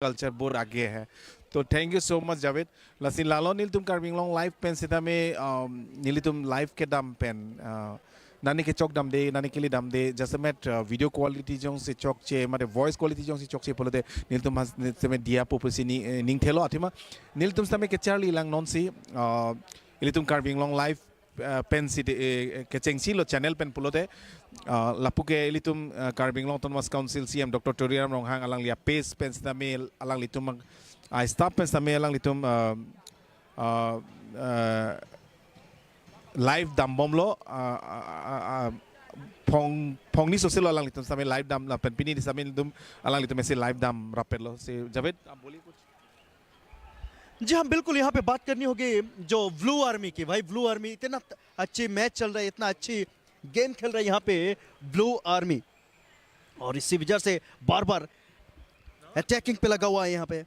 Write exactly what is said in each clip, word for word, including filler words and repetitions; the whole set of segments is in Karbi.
culture बहुत आगे है. तो thank you so much, Javed. Lasi lalo nelitum Karbi Anglong Live pen sitame, um, nelitum live kedam pen, uh, nani kechok damde, nani keli damde, jasemet, uh, video quality jongsi chokche, mate voice quality jongsi chokche pulote nelitum has, sitame diya pupusi ni, eh, ning thelo athema. Nelitum sitame kecharli lang nonsi, uh, ilitum Karbi Anglong Live, uh, pen si de, eh, kechengsi lo channel pen pulote, uh, lapu ke ilitum, uh, Karbi Anglong Autonomous Council C M Doctor Tuliram Ronghang alangli a-page pen sitame alanglitum, uh, staff pen sitame alanglitum, uh, uh, uh, live dambomlo, uh, uh, uh, uh, phong, phong ni soselo alanglitum sitame live dam lapen pini sitame ilitum alanglitum esi live dam rapetlo. Si Javed, आप बोलिए कुछ. जी हाँ, बिल्कुल, यहाँ पे बात करनी होगी जो ब्लू आर्मी की। भाई, ब्लू आर्मी इतना अच्छी मैच चल रहा है, इतना अच्छी गेम खेल रहा है यहाँ पे ब्लू आर्मी, और इसी वजह से बार बार अटैकिंग पे लगा हुआ है यहाँ पे।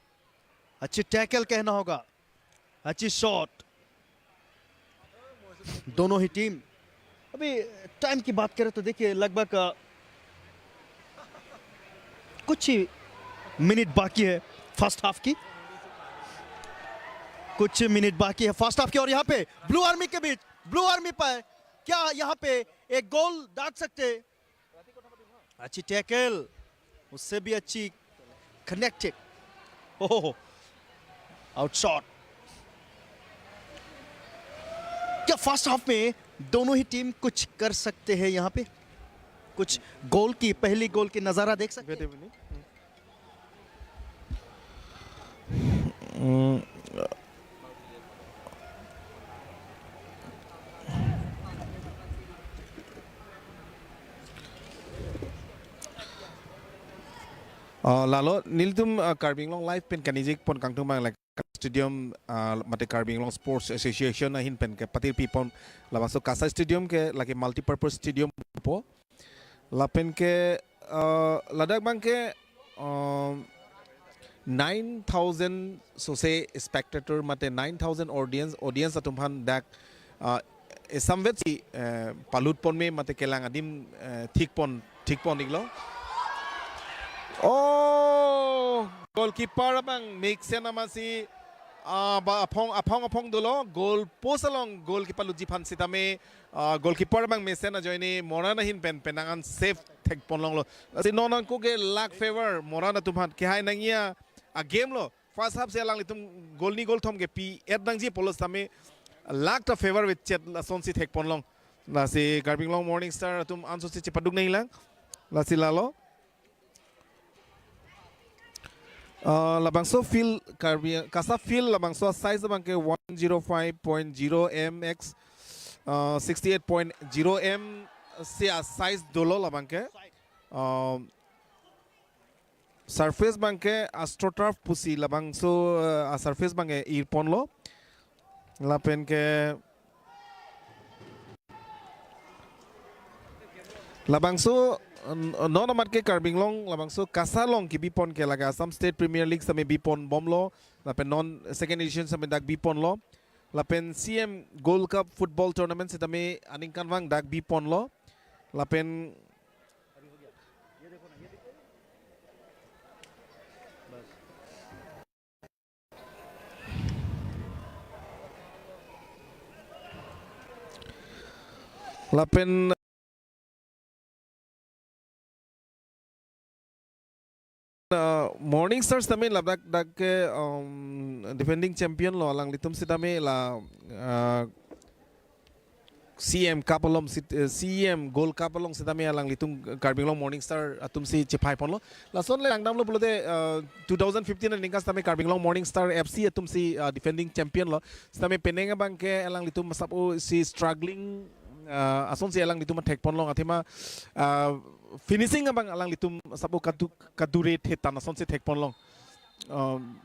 अच्छी टैकल कहना होगा, अच्छी शॉट, दोनों ही टीम। अभी टाइम की बात करें तो देखिए, लगभग, अ, कुछ ही मिनट बाकी है फर्स्ट हाफ की, कुछ मिनट बाकी है फर्स्ट हाफ की, और यहाँ पे ब्लू आर्मी के बीच, ब्लू आर्मी पर क्या यहाँ पे एक गोल डाल सकते? अच्छी टैकल, उससे भी अच्छी कनेक्टेड। ओहो, आउटशॉट। क्या फर्स्ट हाफ में दोनों ही टीम कुछ कर सकते हैं यहाँ पे? कुछ गोल की, पहली गोल की नज़ारा देख सकते हैं? Wait a minute. Hmm. Uh, lalo, nelitum, uh, Karbi Anglong Live pen kaningje pon kangtung abang lake stadium, uh, mate Karbi Anglong Sports Association ahin pen kepatir pipon labangso KASA Stadium ke lake multi-purpose stadium po. Lapen ke, uh, ladak abang ke, um, nine thousand sose spectator mate nine thousand audience, audience atum aphan dak, uh, esamvet si, uh, palut pon me mate kelang adim, uh, thik pon, thik pon iklo. Oh, goalkeeper abang mesen amatsi, ah, ba aphong, aphong, aphong dolo, goal post along goal kepalutji aphan sitame, ah, goalkeeper abang mesen ajoine Moran ahin pen penang an save thek pon longlo. Si non nangko ke luck favor Moran atum aphan kehai nangji a-game lo. First half si alanglitum goal ni goal thom kepi-et nangji pulo sitame luck ta favor vechet lasonsi thek pon long. Lasi Karbi Anglong Morning Star atum ansose chepaduk nangji lang. Lasi lalo. Uh, labangso field Karbi, KASA field labangso size abang ke one zero five point zero M X, uh, sixty-eight point zero M si a-size dolo labang ke. Um, surface abang ke AstroTurf pusi labangso, uh, a-surface abang ke ir ponlo. Lapen ke labangso, n-, non amat ke Karbi Anglong labangso KASA along kebi pon ke lake Assam State Premier League sitame bi pon bomlo, lapen non second edition sitame dak bi ponlo, lapen C M Gold Cup Football Tournament sitame aningkanvang dak bi ponlo, lapen lapen, uh, Morning Stars tame ladak dak ke, um, defending champion lo, alanglitum sitame la, uh, C M Cup along sit-, eh, C M Gold Cup along sitame alanglitum Karbi Anglong Morning Star atumsi chepai ponlo. Lason le langdamlo pulote, eh, two thousand fifteen aningkan sitame Karbi Anglong Morning Star F C atumsi, eh, defending champion lo. Sitame penang abang ke alanglitum sabo si struggling, eh, asonsi alanglitum thek pon long athema, eh, finishing abang alanglitum sabo kadu-, kadure thetan asonsi thek pon long. Um,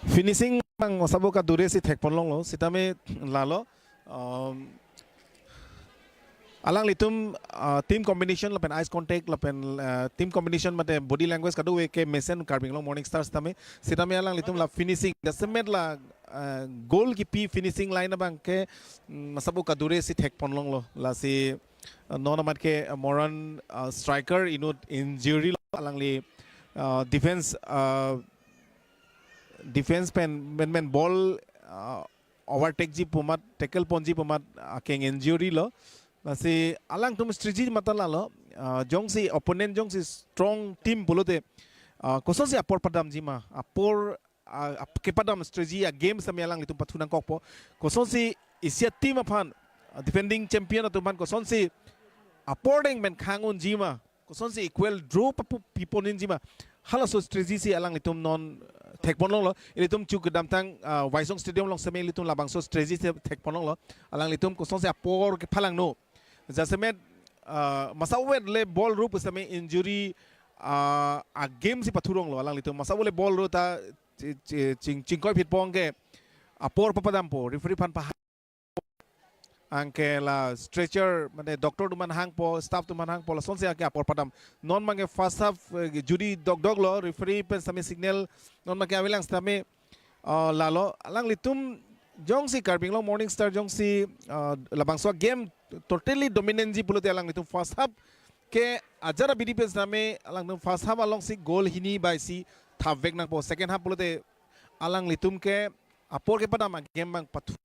finishing abang sabo kadure si thek pon longlo, sitame lalo, um, alanglitum, uh, team combination lapen eyes contact lapen, uh, team combination mate body language kadokave ke mesen Karbi Anglong Morning Stars tame, sitame alanglitum la finishing, jasemet la, uh, goal kepi finishing line abang ke, mm, sabo kadure si thek pon longlo, lasi Uh, non amat ke, uh, Moran, uh, striker inut injury lo, alangli, uh, defense, uh, defense pen men men ball, uh, overtake ji pu amat, tackle ponji pu amat, uh, akeng injury lo. Lasi alangtum strategy mata lalo, uh, jongsi opponent jongsi strong team pulote, uh, kosonsi apor padamji ma, apor, uh, ap-, kepadam strategy a game sami alanglitum pathu nangkokpo. Kosonsi isi a team aphan, uh, defending champion atum aphan kosonsi apor deng pen khang unji ma, kosonsi equal draw papu pipon unji ma, halaso strategy si alanglitum non, uh, thekpon longlo. Ilitum chu kedamtang, uh, Waisong Stadium along sami ilitum labangso strategy si thekpon longlo. Alanglitum kosonsi apor kephalangno. Jasemet, uh, masa wet le ball rup sami injury, uh, a game si pathuronglo alanglitum. Masa wet le ball ru ta chi-, chi-, ching-, chingkoi phit pong ke apor papadampo, referee aphan pa anke la stretcher, mane doctor atum aphan hangpo, staff atum aphan hangpo, lasonsi anke apor padam. Non abangke first half, eh, juri dokdok lo, referee pen sami signal, non abangke avelang sami, uh, lalo, alanglitum jongsi Karbi Anglong Morning Star jongsi, uh, labangso game totally dominant ji pulote alanglitum first half ke ajat abidi pen sami alanglitum first half alongsi goal hini bai isi thapvek nangpo. Second half pulote alanglitum ke apor kepadam a game abang pathu.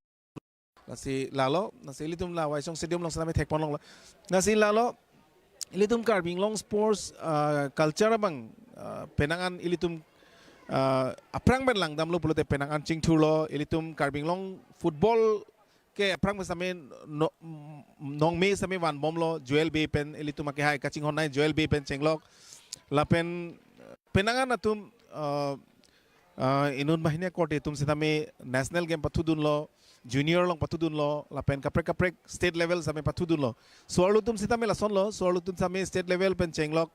Lasi lalo, lasi ilitum la Waisong Stadium along sami thekpon longlo. Lasi lalo, ilitum Karbi Anglong sports, uh, culture abang, uh, penang an ilitum, uh, aphrang pen langdamlo pulote penang an chingthurlo, ilitum Karbi Anglong football ke aphrang pen sami no-, nongme sami vanbomlo, Joel Bey pen ilitum akehai kachinghon nai, Joel Bey pen chenglok. Lapen penang an atum, uh, uh, inut banghini akorte atum sitame national game pathudunlo, junior along pathudunlo, lapen kaprek kaprek state level sami pathudunlo. So-arlo atum sitame lasonlo, so-arlo atum sami state level pen chenglok.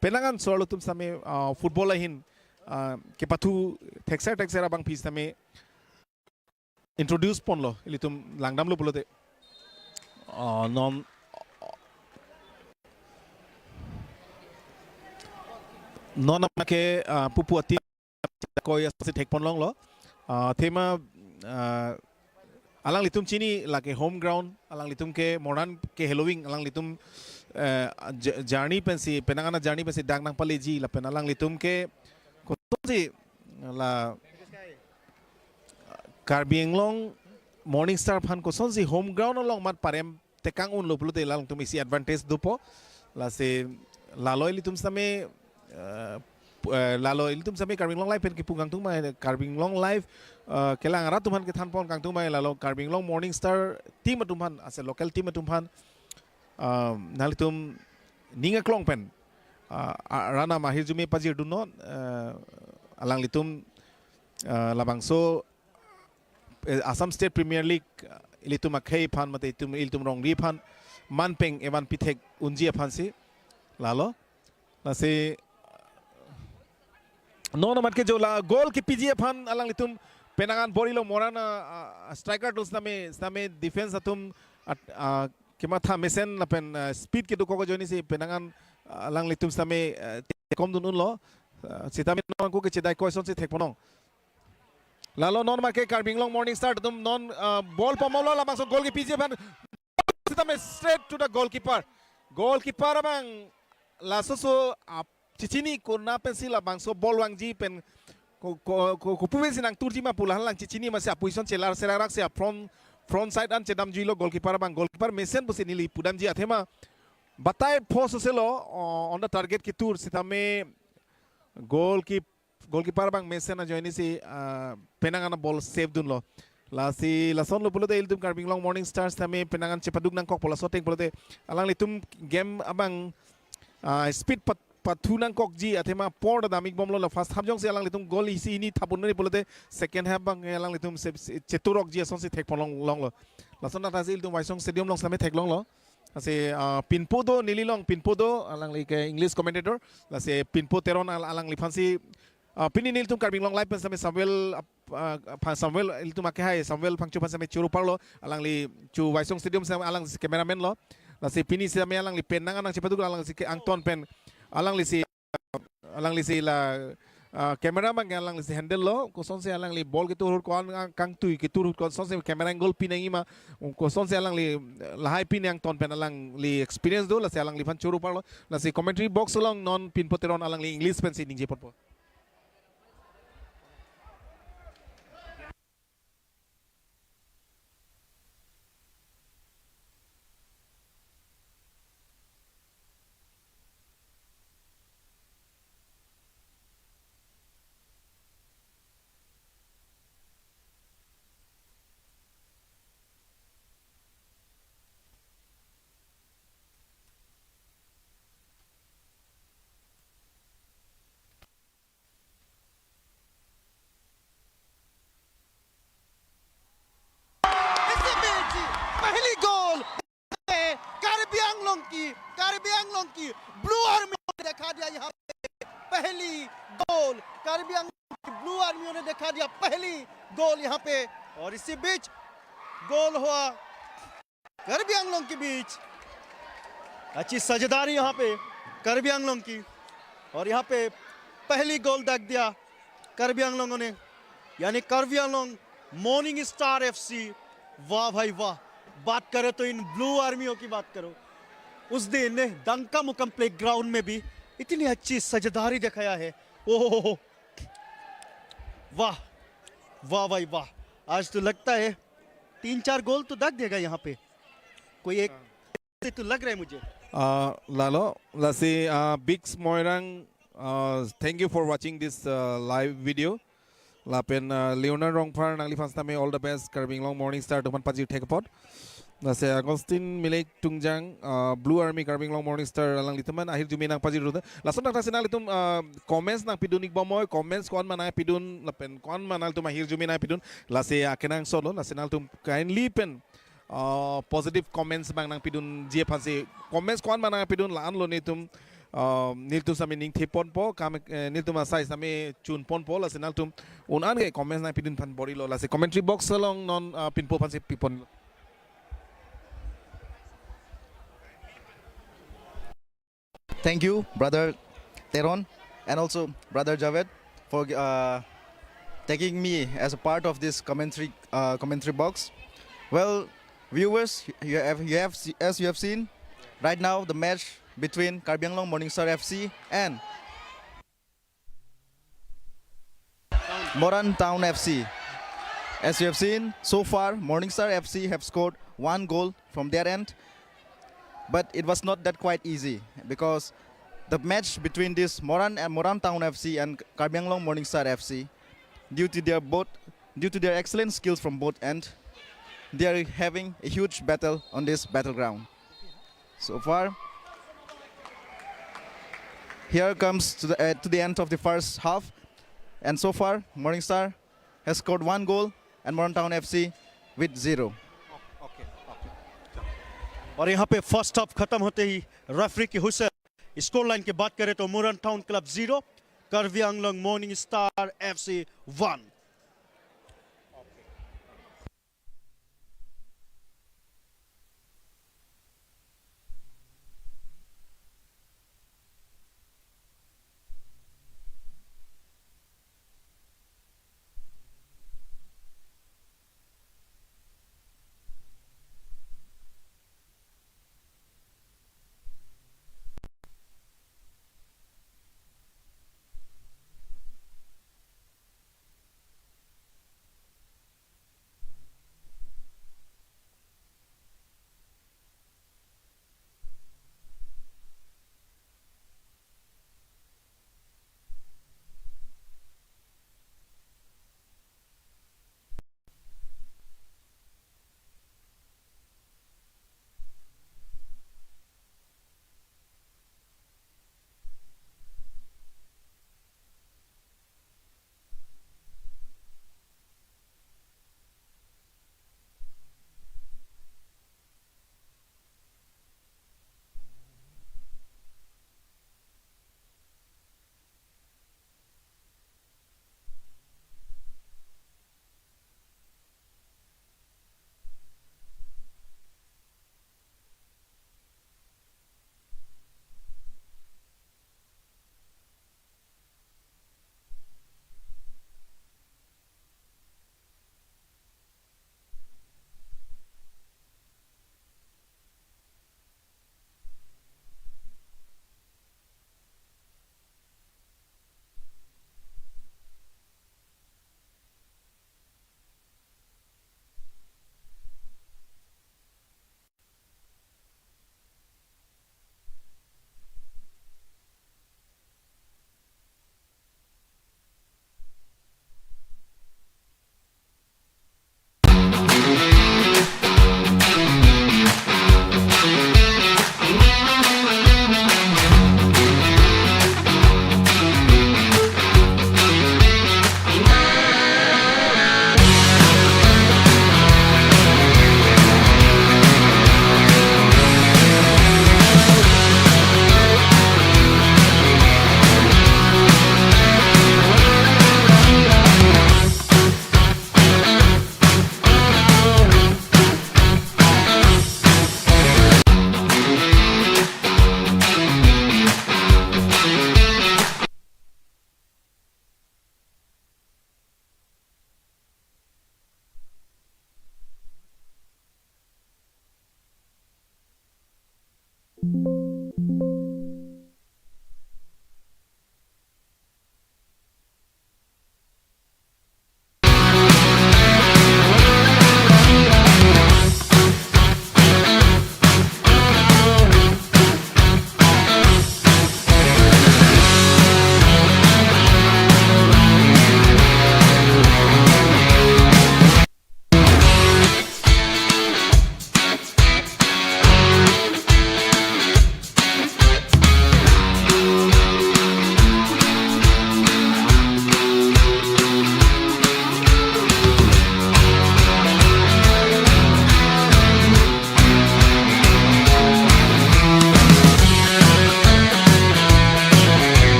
Penang an so-arlo atum sami, uh, football ahin, uh, kepathu thekser thekser abangpi sitame introduce ponlo, ilitum langdamlo pulote. Uh, non, non abangke, uh, pupu ati koi asi thekpon longlo. Uh, athema, uh, alanglitum chini lake home ground, alanglitum ke Moran ke heloving, alanglitum, uh, j-, journey pensi, penang an a journey pensi dak nangpaleji, lapen alanglitum ke kosonsi la Karbi Anglong Morning Star aphan kosonsi home ground along mat parem tekang unlo pulote alanglitum isi advantage dopo. Lasi lalo ilitum sitame, eh, pu-, eh, lalo ilitum sitame Karbi Anglong Live pen kipu kangtung mai, Karbi Anglong Live, eh, kelang arat atum aphan kethanpon kangtung mai, lalo Karbi Anglong Morning Star team atum aphan, ase local team atum aphan, eh, nanglitum ning aklong pen, eh, a-, arat ahirjume pajirdunnon, eh, alanglitum, eh, labangso eh, Assam State Premier League, eh, ilitum akhei aphan mate itum, ilitum rongri aphan manpeng evan pithek unji aphansi lalo. Lasi non amat ke jo la goal kepiji aphan alanglitum penang an bor-ilo Moran a, a, a striker atum sitame, sitame defense atum at, a, kematha mesen lapen, eh, speed kedokok ajoinesi penang an, eh, alanglitum sitame, eh, komdun unlo. Eh, sitame non ako kechedai koi asonsi thekponlong. Lalo non amat ke Karbi Anglong Morning Star atum non, uh, ball pamolo labangso goal kepiji aphan sitame straight to the goalkeeper. Goalkeeper abang laso so ap chichini kona pensi labangso ball vangji pen ko, ko, ko, kopu pensi nangturji ma pu la halang chichini masi aposition chelar serarak si a front, front side an chedamjuilo goalkeeper abang. Goalkeeper mesen pusi neli pudamji athema batai pho soselo, uh, on the target ketur sitame goalkeeper goalkeeper abang mesen ajoinesi, ah, penang an a ball save dunlo. Lasi lasonlo pulote ilitum Karbi Anglong Morning Stars tame penang an chepaduk nangkokpo laso ateng pulote alanglitum game abang, ah, speed pat, pathu nangkokji athema apor ta damikbomlo la first half jongsi alanglitum goal isi hini thap un-e pulote second half abang alanglitum se, se, cheturokji asonsi thekponlong longlo. Lason athasi ilitum Waisong Stadium along sitame theklonglo. Lasi, ah, pinpo do neli along pinpo do alangli ke English commentator. Lasi pinpo Teron al-, alangliphansi, ah, pini nelitum Karbi Anglong Live pen sitame Samuel, ah, ah, pha Samuel ilitum akehai Samuel Phangcho aphan sitame choro parlo alangli chu Waisong Stadium sitame alangsi cameraman lo. Lasi pini sitame alangli penang an nangchepaduk alangsi ke angton pen alanglisi alanglisi la ah, camera abang ke alanglisi handle lo, kosonsi alangli ball ketur ahut ko-an ang kangtui ketur ahut kosonsi camera angle pinangji ma, kosonsi alangli, eh, lahai pinangton pen alangli experience do, lasi alangliphan choro parlo, lasi commentary box along non Pinpo Teron alangli English pensi ningje ponpo. इसी बीच पहली गोल है कार्बी आंगलोंग की, कार्बी आंगलोंग की blue army ने दिखा दिया यहाँ पे पहली गोल, कार्बी आंगलोंग की ब्लू आर्मियों ने दिखा दिया पहली गोल यहाँ पे। और इसी बीच गोल हुआ कार्बी आंगलोंग के बीच, अच्छी साझेदारी यहाँ पे कार्बी आंगलोंग की, और यहाँ पे पहली गोल दाग दिया कार्बी आंगलोंग ने, यानी कार्बी आंगलोंग मॉर्निंग स्टार एफसी। वाह भाई वाह, बात करें तो इन ब्लू आर्मियों की बात करो, उस दिन डंका मुकम प्लेग्राउंड में भी इतनी अच्छी साझेदारी दिखाया है। ओहो, वाह वाह भाई वाह, आज तो लगता है तीन चार गोल तो दाग देगा यहाँ पे, कोई एक से तो लग रहा है मुझे। Ah, lalo, lasi, ah, Biggs Moirang, ah, thank you for watching this, ah, live video. Lapen, ah, Leonard Rongphar, nangliphan sitame all the best, Karbi Anglong Morning Star atum aphan pajir thek apot. Lasi Augustine Milek Tungjang, ah, Blue Army Karbi Anglong Morning Star alanglitum aphan ahirjume nangpajir rute. Lason tangta si nanglitum, ah, comments nangpidun ik bomoi, comments ko-an ma nangpidun, lapen ko-an ma nanglitum ahirjume nangpidun. Lasi akenangsot lo, lasi nanglitum kindly pen, ah, positive comments abang nangpidunji aphansi, comments ko-an ma nangpidun la-an lo nelitum, ah, nelitum sitame ningthe ponpo, kam, eh, nelitum asai sitame chun ponpo, lasi nanglitum un-an ke comments nangpidun aphan bor-ilo, lasi commentary box along non, ah, Pinpo aphansi pipon. Thank you, Brother Teron, and also Brother Javed, for, uh, taking me as a part of this commentary, uh, commentary box. Well, viewers, you have, you have, se- as you have seen, right now the match between Karbi Anglong Morning Star F C and Moran Town F C. As you have seen, so far, Morning Star F C have scored one goal from their end, but it was not that quite easy because the match between this Moran and Moran Town F C and Karbi Anglong Morning Star F C, due to their both, due to their excellent skills from both end, they are having a huge battle on this battleground. So far, here comes to the, uh, to the end of the first half, and so far, Morning Star has scored one goal and Moran Town F C with zero. Okay, okay. और यहाँ पे first half खत्म होते ही रेफरी की हुइसल, score line की बात करें तो Moran town club zero, Karbi Anglong morning star FC one.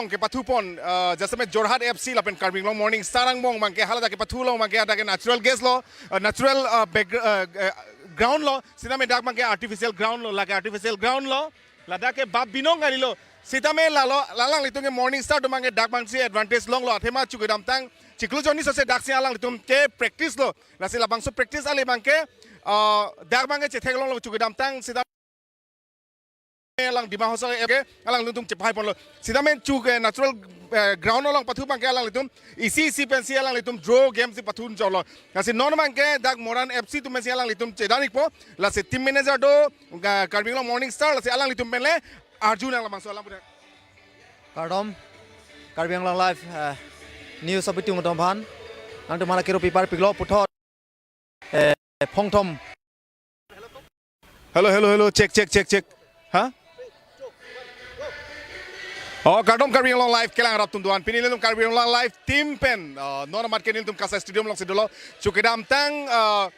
Kepathu pon, uh, jasemet Jorhat F C lapen Karbi Anglong Morning Star angbong abangke haladak kepathu along abangke hadak ke natural gas lo, uh, natural, uh, back, uh, uh, ground lo, sitame dak abangke artificial ground lo, lake artificial ground lo, ladak ke bap binong kalilo, sitame lalo, la alanglitum ke Morning Star atum abangke dak abangsi advantage longlo, athema chu kedamtang, chiklo jonni sose daksi alanglitum ke practice lo, lasi labangso practice ale abangke, uh, dak abangke chetheklonglo chu kedamtang, sitame alang Dima Hasao ke alanglitum chepai ponlo. Sitame chu ke natural, eh, ground along pathu abangke alanglitum isi isi pensi alanglitum draw game si pathu jolo. Lasi non abangke dak Moran F C atum pensi alanglitum chedan ikpo. Lasi team manager do, eh, Karbi Anglong Morning Star, lasi alanglitum pen le arjunang labangso alam pudak. Kardom, Karbi Anglong Live, eh, news apitung atum aphan. Nangtum mana kiru pipar piklo puthot, eh, phongthom. Hello, hello, hello. Check, check, check, check. Ha? Oh, kardom Karbi Anglong Live kelang rap atum doan. Pini nelitum Karbi Anglong Live team pen, uh, non amat ke nelitum Kasai Stadium alongsi dolo. Chu kedamtang, uh,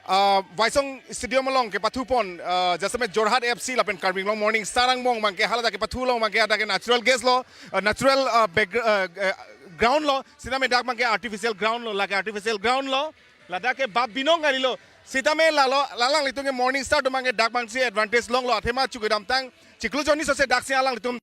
uh, Waisong Stadium along kepathu pon, uh, jasemet Jorhat F C lapen Karbi Anglong Morning Star angbong abangke haladak kepathu along abangke hadak ke natural gas lo, uh, natural, uh, back, uh, uh, ground lo, sitame dak abangke artificial ground lo, lake artificial ground lo. Ladak ke bap binong kalilo. Sitame lalo, la alanglitum ke Morning Star atum abangke dak abangsi advantage longlo, athema chu kedamtang, chiklo jonni sose daksi alanglitum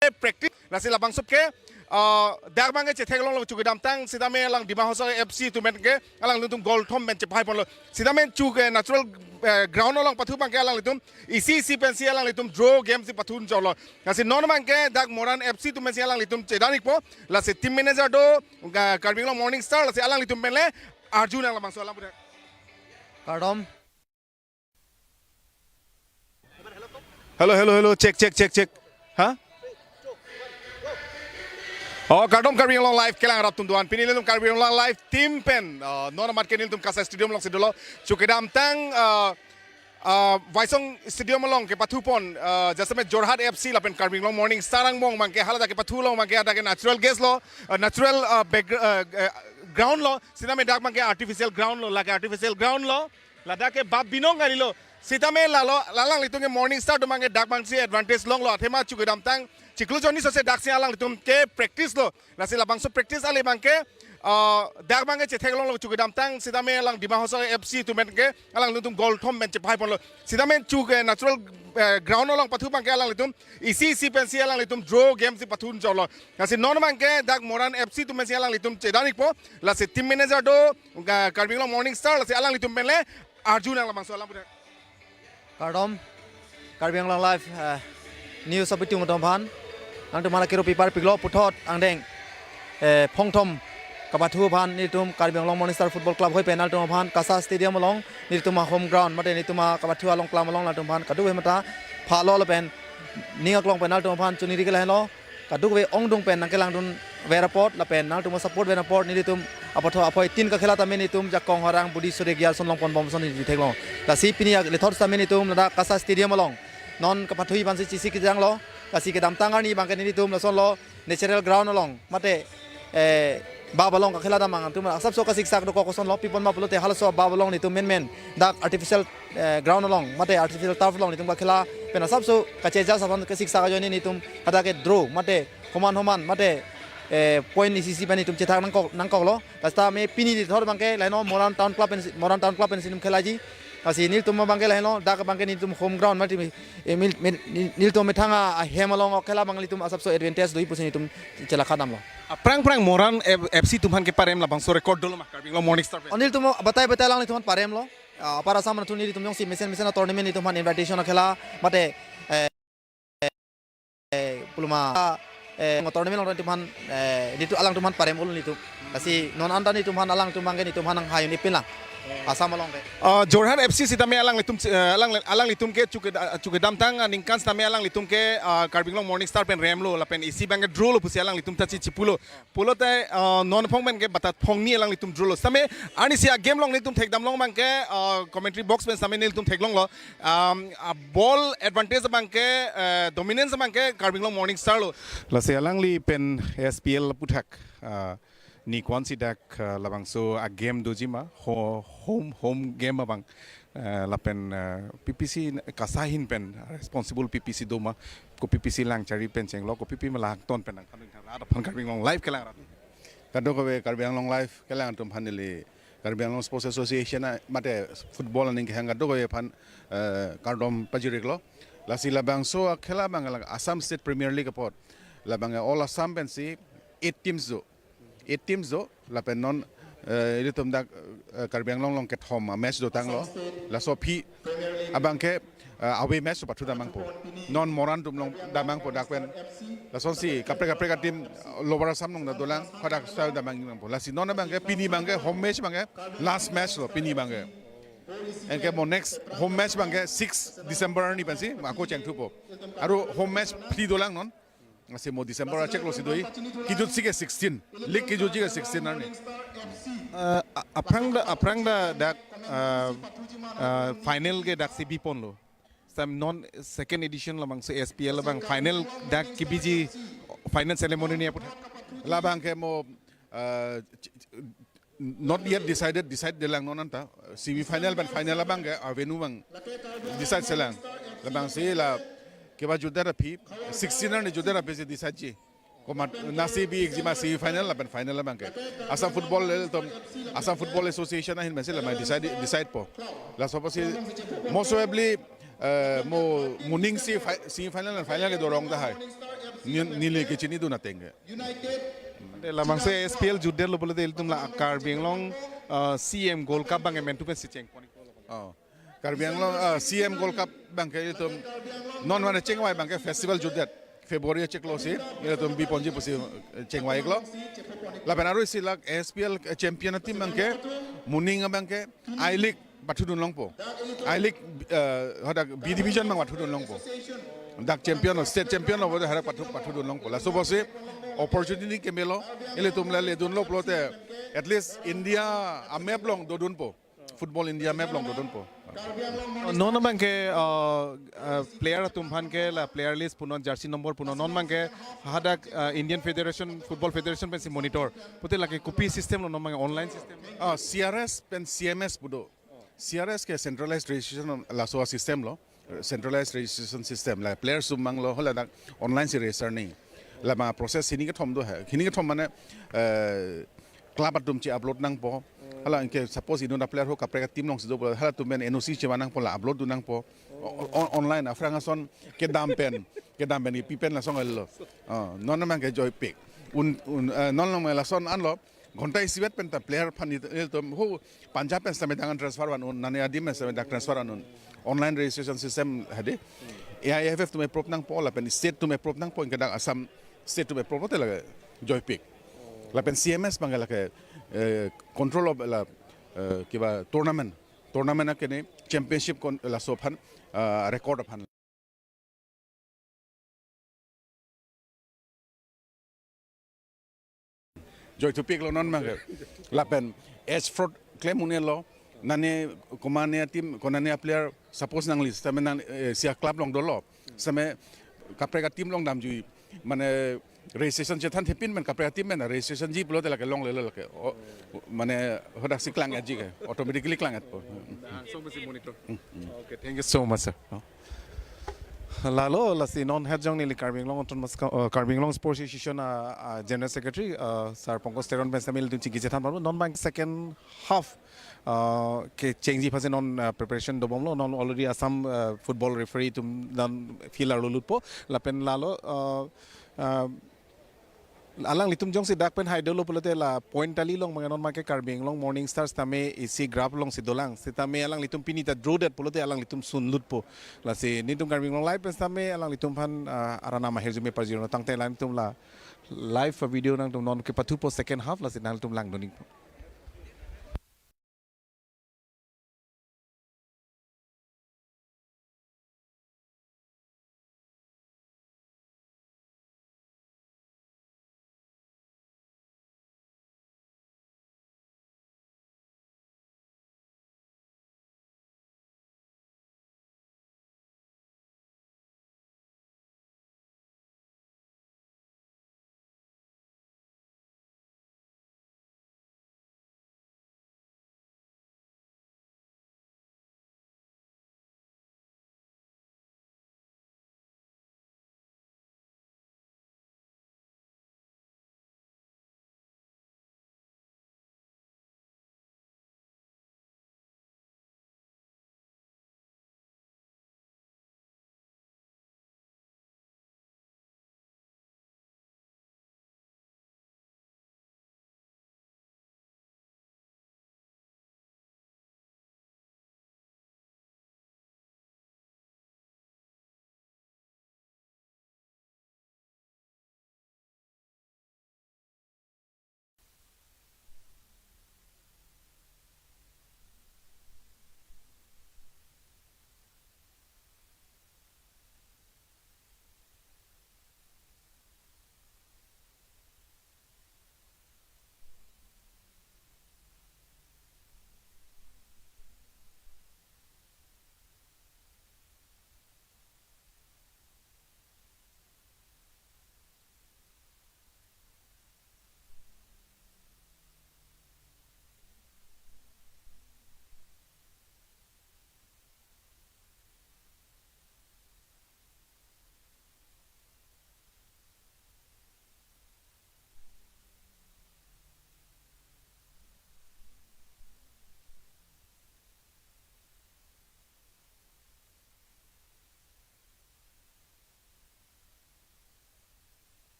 ke practice, lasi labangso ke, uh, dak abangke chetheklonglo chu kedamtang, sitame alang Dima Hasao F C atum pen ke alanglitum goal thom pen chepai ponlo. Sitame chu ke natural, eh, ground along pathu abangke alanglitum isi isi pensi alanglitum draw game si pathu jolo. Lasi non abangke dak Moran F C atum pensi alanglitum chedan ikpo. Lasi team manager do, eh, Karbi Anglong Morning Star, lasi alanglitum pen le arjunang labangso alam pudak. Kardom. Hello, hello, hello. Check, check, check, check. Ha? Oh, kardom Karbi Anglong Live kelang rap atum doan. Pini nelitum Karbi Anglong Live team pen, uh, non amat ke nelitum Kasai Stadium alongsi dolo. Chu kedamtang, uh, uh, Waisong Stadium along kepathu pon, uh, jasemet Jorhat F C lapen Karbi Anglong Morning Star angbong abangke haladak kepathu along abangke hadak ke natural gas lo, uh, natural, uh, back, uh, uh, ground lo, sitame dak abangke artificial ground lo, lake artificial ground lo. Ladak ke bap binong kalilo. Sitame lalo, la alanglitum ke Morning Star atum abangke dak abangsi advantage longlo, athema chu kedamtang, chiklo jonni sose daksi alanglitum ke practice lo. Lasi labangso practice ale abangke, uh, dak abangke chetheklonglo chu kedamtang, sitame alang Dima Hasao F C atum pen ke alanglitum goal thom pen chepai ponlo. Sitame chu ke natural, eh, ground along pathu abangke alanglitum isi isi pensi alanglitum draw game si pathu jolo. Lasi non abangke dak Moran F C atum pensi alanglitum chedan ikpo. Lasi team manager do, uh, Karbi Anglong Morning Star, lasi alanglitum pen le arjunang labangso alam pudak. Kardom, Karbi Anglong Live, eh, news apitung atum aphan. Nangtum mana kiru pipar piklo puthot angdeng, eh, phongthom kapathu aphan nelitum Karbi Anglong Morning Star Football Club hoi pen nangtum aphan Kasai Stadium along nelitum a home ground mate nelitum akapathu along klam along nangtum aphan kadokave mata phalo lapen ning aklong pen nangtum aphan choningri ke lahenlo. Kadokave ongdung pen nangkelangdun ver apot lapen nangtum support ver apot nelitum apotho aphoi tin kakhela tame nelitum jakong horang budi sore gial son long pon bom son nelitum theklong. Lasi pini aklethot tame nelitum ladak Kasai Stadium along non kapathu aphansi chisi kejanglo. Lasi kedamtang arni abangke nelitum lasonlo natural ground along mate, eh, bap along kakhela damang atum asapso kasiksak dokok kosonlo pi pon ma pulote halaso bap along nelitum menmen dak artificial, eh, ground along mate artificial turf along nelitum kakhela pen asapso kacheja sapan kasiksak ajoine nelitum hadak ke draw mate homan homan mate, eh, point isi isi pen nelitum chethak nangkok nangkoklo. Lasi tame pini aklethot abangke lahenlo Moran Town Club pen, Moran Town Club pensi nelitum khelaji. Lasi nelitum abangke lahenlo dak abangke nelitum home ground mate, eh, mil-, mil-, nelitum methang ahem along khela abang nelitum asapso advantage doji pusi nelitum chelakha damlo. Aphrang aphrang Moran F-, F C atum aphan keparem labangso record dolo ma Karbi Anglong Morning Star pen? Oh, nelitum batai batai lang nelitum aphan paremlo. Ah, apar Assam atum nelitum jongsi mesen mesen a-tournament nelitum aphan invitation akhela mate, eh, eh, puluma, eh, tournament along nelitum aphan, eh, nelitum alangtum aphan parem ul nelitum. Lasi non anta nelitum aphan alangtum abangke nelitum aphan nang hayun ipin lang. Assam along ke. Ah, Jorhat F C sitame alanglitum, eh, alang, alanglitum ke chu ke, chu kedamtang, ah, ningkan sitame alanglitum ke, ah, Karbi Anglong Morning Star pen remlo lapen isi abangke draw lo pusi alanglitum ta chi chipulo. Pulote, ah, non phongpen ke batat phongni alanglitum draw lo. Sitame arnisi a-game along nelitum thekdam long abangke, ah, commentary box pen sitame nelitum theklonglo. Um, a-ball advantage abangke, eh, dominance abangke Karbi Anglong Morning Star lo. Lasi alangli pen S P L aputhak, ah, ni kwansi dak, ah, labangso a-game doji ma ho-, home, home game abang. Eh, lapen, eh, P P C kasa ahin pen responsible P P C do ma, ko P P C lang chari pen chenglo, ko P P C ma langton pen nang kanu thang rat aphan Karbi Anglong Live kelang rat. Kadokave Karbi Anglong Live kelang atum aphan neli Karbi Anglong Sports Association a, mate football aning kehang kadokave aphan, eh, kardom pajiriklo. Lasi labangso akhela abang la Assam State Premier League apot. Labang All Assam pensi eight teams do. Eight teams do, lapen non, eh, ilitum dak, eh, Karbi Anglong along kethom a match dotanglo. Laso aphi abangke, eh, away match pathu damnangpo. Non Moran atum along damnangpo dak pen. Lasonsi kaprek kaprek a-team, eh, Lower Assam along ta dolang, hadak style damnangpo. Lasi non abangke pini abangke home match abangke last match lo pini abangke. Anke mo next home match abangke six December arni pensi ako chengthupo. Aru home match phli dolang non. Lasi mo December acheklo si do-i. Kijutsi ke sixteen. League kijutsi ke sixteen arni. Eh, a-, aphrang ta, aphrang ta dak, eh, eh, final ke daksi biponlo. Sam non second edition labangso S P L abang final dak kebiji final ceremony ni aput. Labangke mo, eh, ch-, ch-, not yet decided, decide detlang non anta. Semi final pen final abangke avenue abang decide selang. Labangsi la keba jutdet aphi, sixteen arni jutdet aphi si decideji. Komat nasi bi-ikji ma semi final lapen final abangke. Assam Football le tom, Assam Football Association ahin pensi lama decide, decidepo. Laso apotsi most probably, eh, mo moning si fi-, semi final lapen final kedo rong tahai. Ni, neli kechinidun ateng ke. Ante labangso S P L jutdetlo pulote ilitum la Karbi Anglong, eh, C M Gold Cup abang emen tu pensi cheng. Oh. Karbi Anglong, eh, C M Gold Cup abangke ilitum non mane chengvai abangke festival jutdet. February acheklo si ilitum biponji pusi, eh, chengvai-iklo. Lapen aru isi la S P L champion a-team abangke moning abangke I-League pathudun longpo. I-League, eh, hadak B division abang pathudun longpo. Dak champion lo, state champion lo, hadak pathu, pathudun longpo. Laso apotsi opportunity kemelo, ilitum le ledunlo pulote, at least India a-map along dodunpo. Football India a-map along dodunpo. Non abangke, eh, eh, player atum aphan ke la player list punon, jersey number punon, non abangke hadak, eh, Indian Federation, Football Federation pensi monitor. Pulote lake kopi system lo non abangke online system? Ah, C R S pen C M S pu do. C R S ke centralized registration laso a-system lo, centralized registration system la player sum abang lo hala dak online si register ni. Lama process hini kethom do hai. Hini kethom mane, eh, club atum che-upload nangpo. Hala anke suppose inut a-player ho kaprek a-team along si do pulo, halatum pen N O C chevan nangpo la upload dun nangpo. O-, o-, online aphrang ason kedam pen, kedam pen ipi pen lason lo. Ah, non abangke joipik. Un, un, eh, non along lason anlo. Ghonta isivet pen ta player aphan it-, ilitum ho Punjab pen sitame dak transfer van un, nane adim pen sitame dak transfer van un. Online registration system hadi. A I F F atum approve nangpo lapen state atum approve nangpo, anke dak Assam state atum approve te lake joipik. Lapen C M S abangke lake, eh, control of la, eh, kiba tournament. Tournament akene championship kon-, laso aphan, eh, record aphan. Joithupiklo non abangke. Lapen age fraud klem un-elo. Nane komane a-team, konane a-player suppose nangli sitame nang, eh, isi a-club along dolo. Sitame kaprek a-team along damjui. Mane registration chethanthepin pen kaprek a-team pen registration ji pulote lake longlelo lake. O, mane hadak si klang-etji ke. Automatically klang-etpo. Langsung mesti monitor. Okay, thank you so much, sir. Lalo, lasi non het jong neli Karbi Anglong Autonomous Co-, uh, Karbi Anglong Sports Association, uh, uh, General Secretary, uh, Sir Pankaj Teron pen sitame ilitum chingki chethan pon, non abang second half, uh, kechengji aphansi non, uh, preparation dobomlo, non already Assam, uh, football referee atum non field arlo lutpo, lapen lalo, uh, uh, alanglitum jongsi dak pen hai dolo pulote la point tally along abang non abangke Karbi Anglong Morning Stars tame isi group along si dolang. Sitame alanglitum pini ta draw det pulote alanglitum sun lutpo. Lasi nelitum Karbi Anglong Live pen sitame alanglitum aphan, ah, aranam ahirjume parjirno tangte alanglitum la live video nangtum non kepathupo second half, lasi nangtum langdun-ikpo.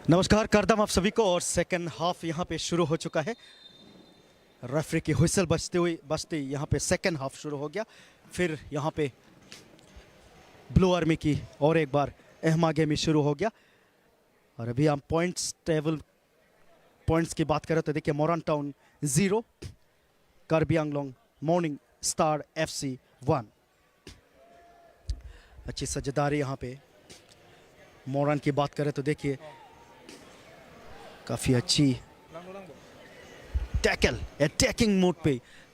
नमस्कार, करदम आप सभी को। और second half यहाँ पे शुरू हो चुका है। रेफरी की हुइसल बजते हुए, बजते ही यहाँ पे सेकंड हाफ शुरू हो गया। फिर यहाँ पे ब्लू आर्मी की और एक बार एहमा गेमी शुरू हो गया। और अभी हम पॉइंट्स टेबल, पॉइंट्स की बात करें तो देखिए, Moran town zero, Karbi Anglong morning star FC one. अच्छी साझेदारी यहाँ पे। मोरन की बात करें तो देखिए, काफी अच्छी टैकल, अटैकिंग मोड पे।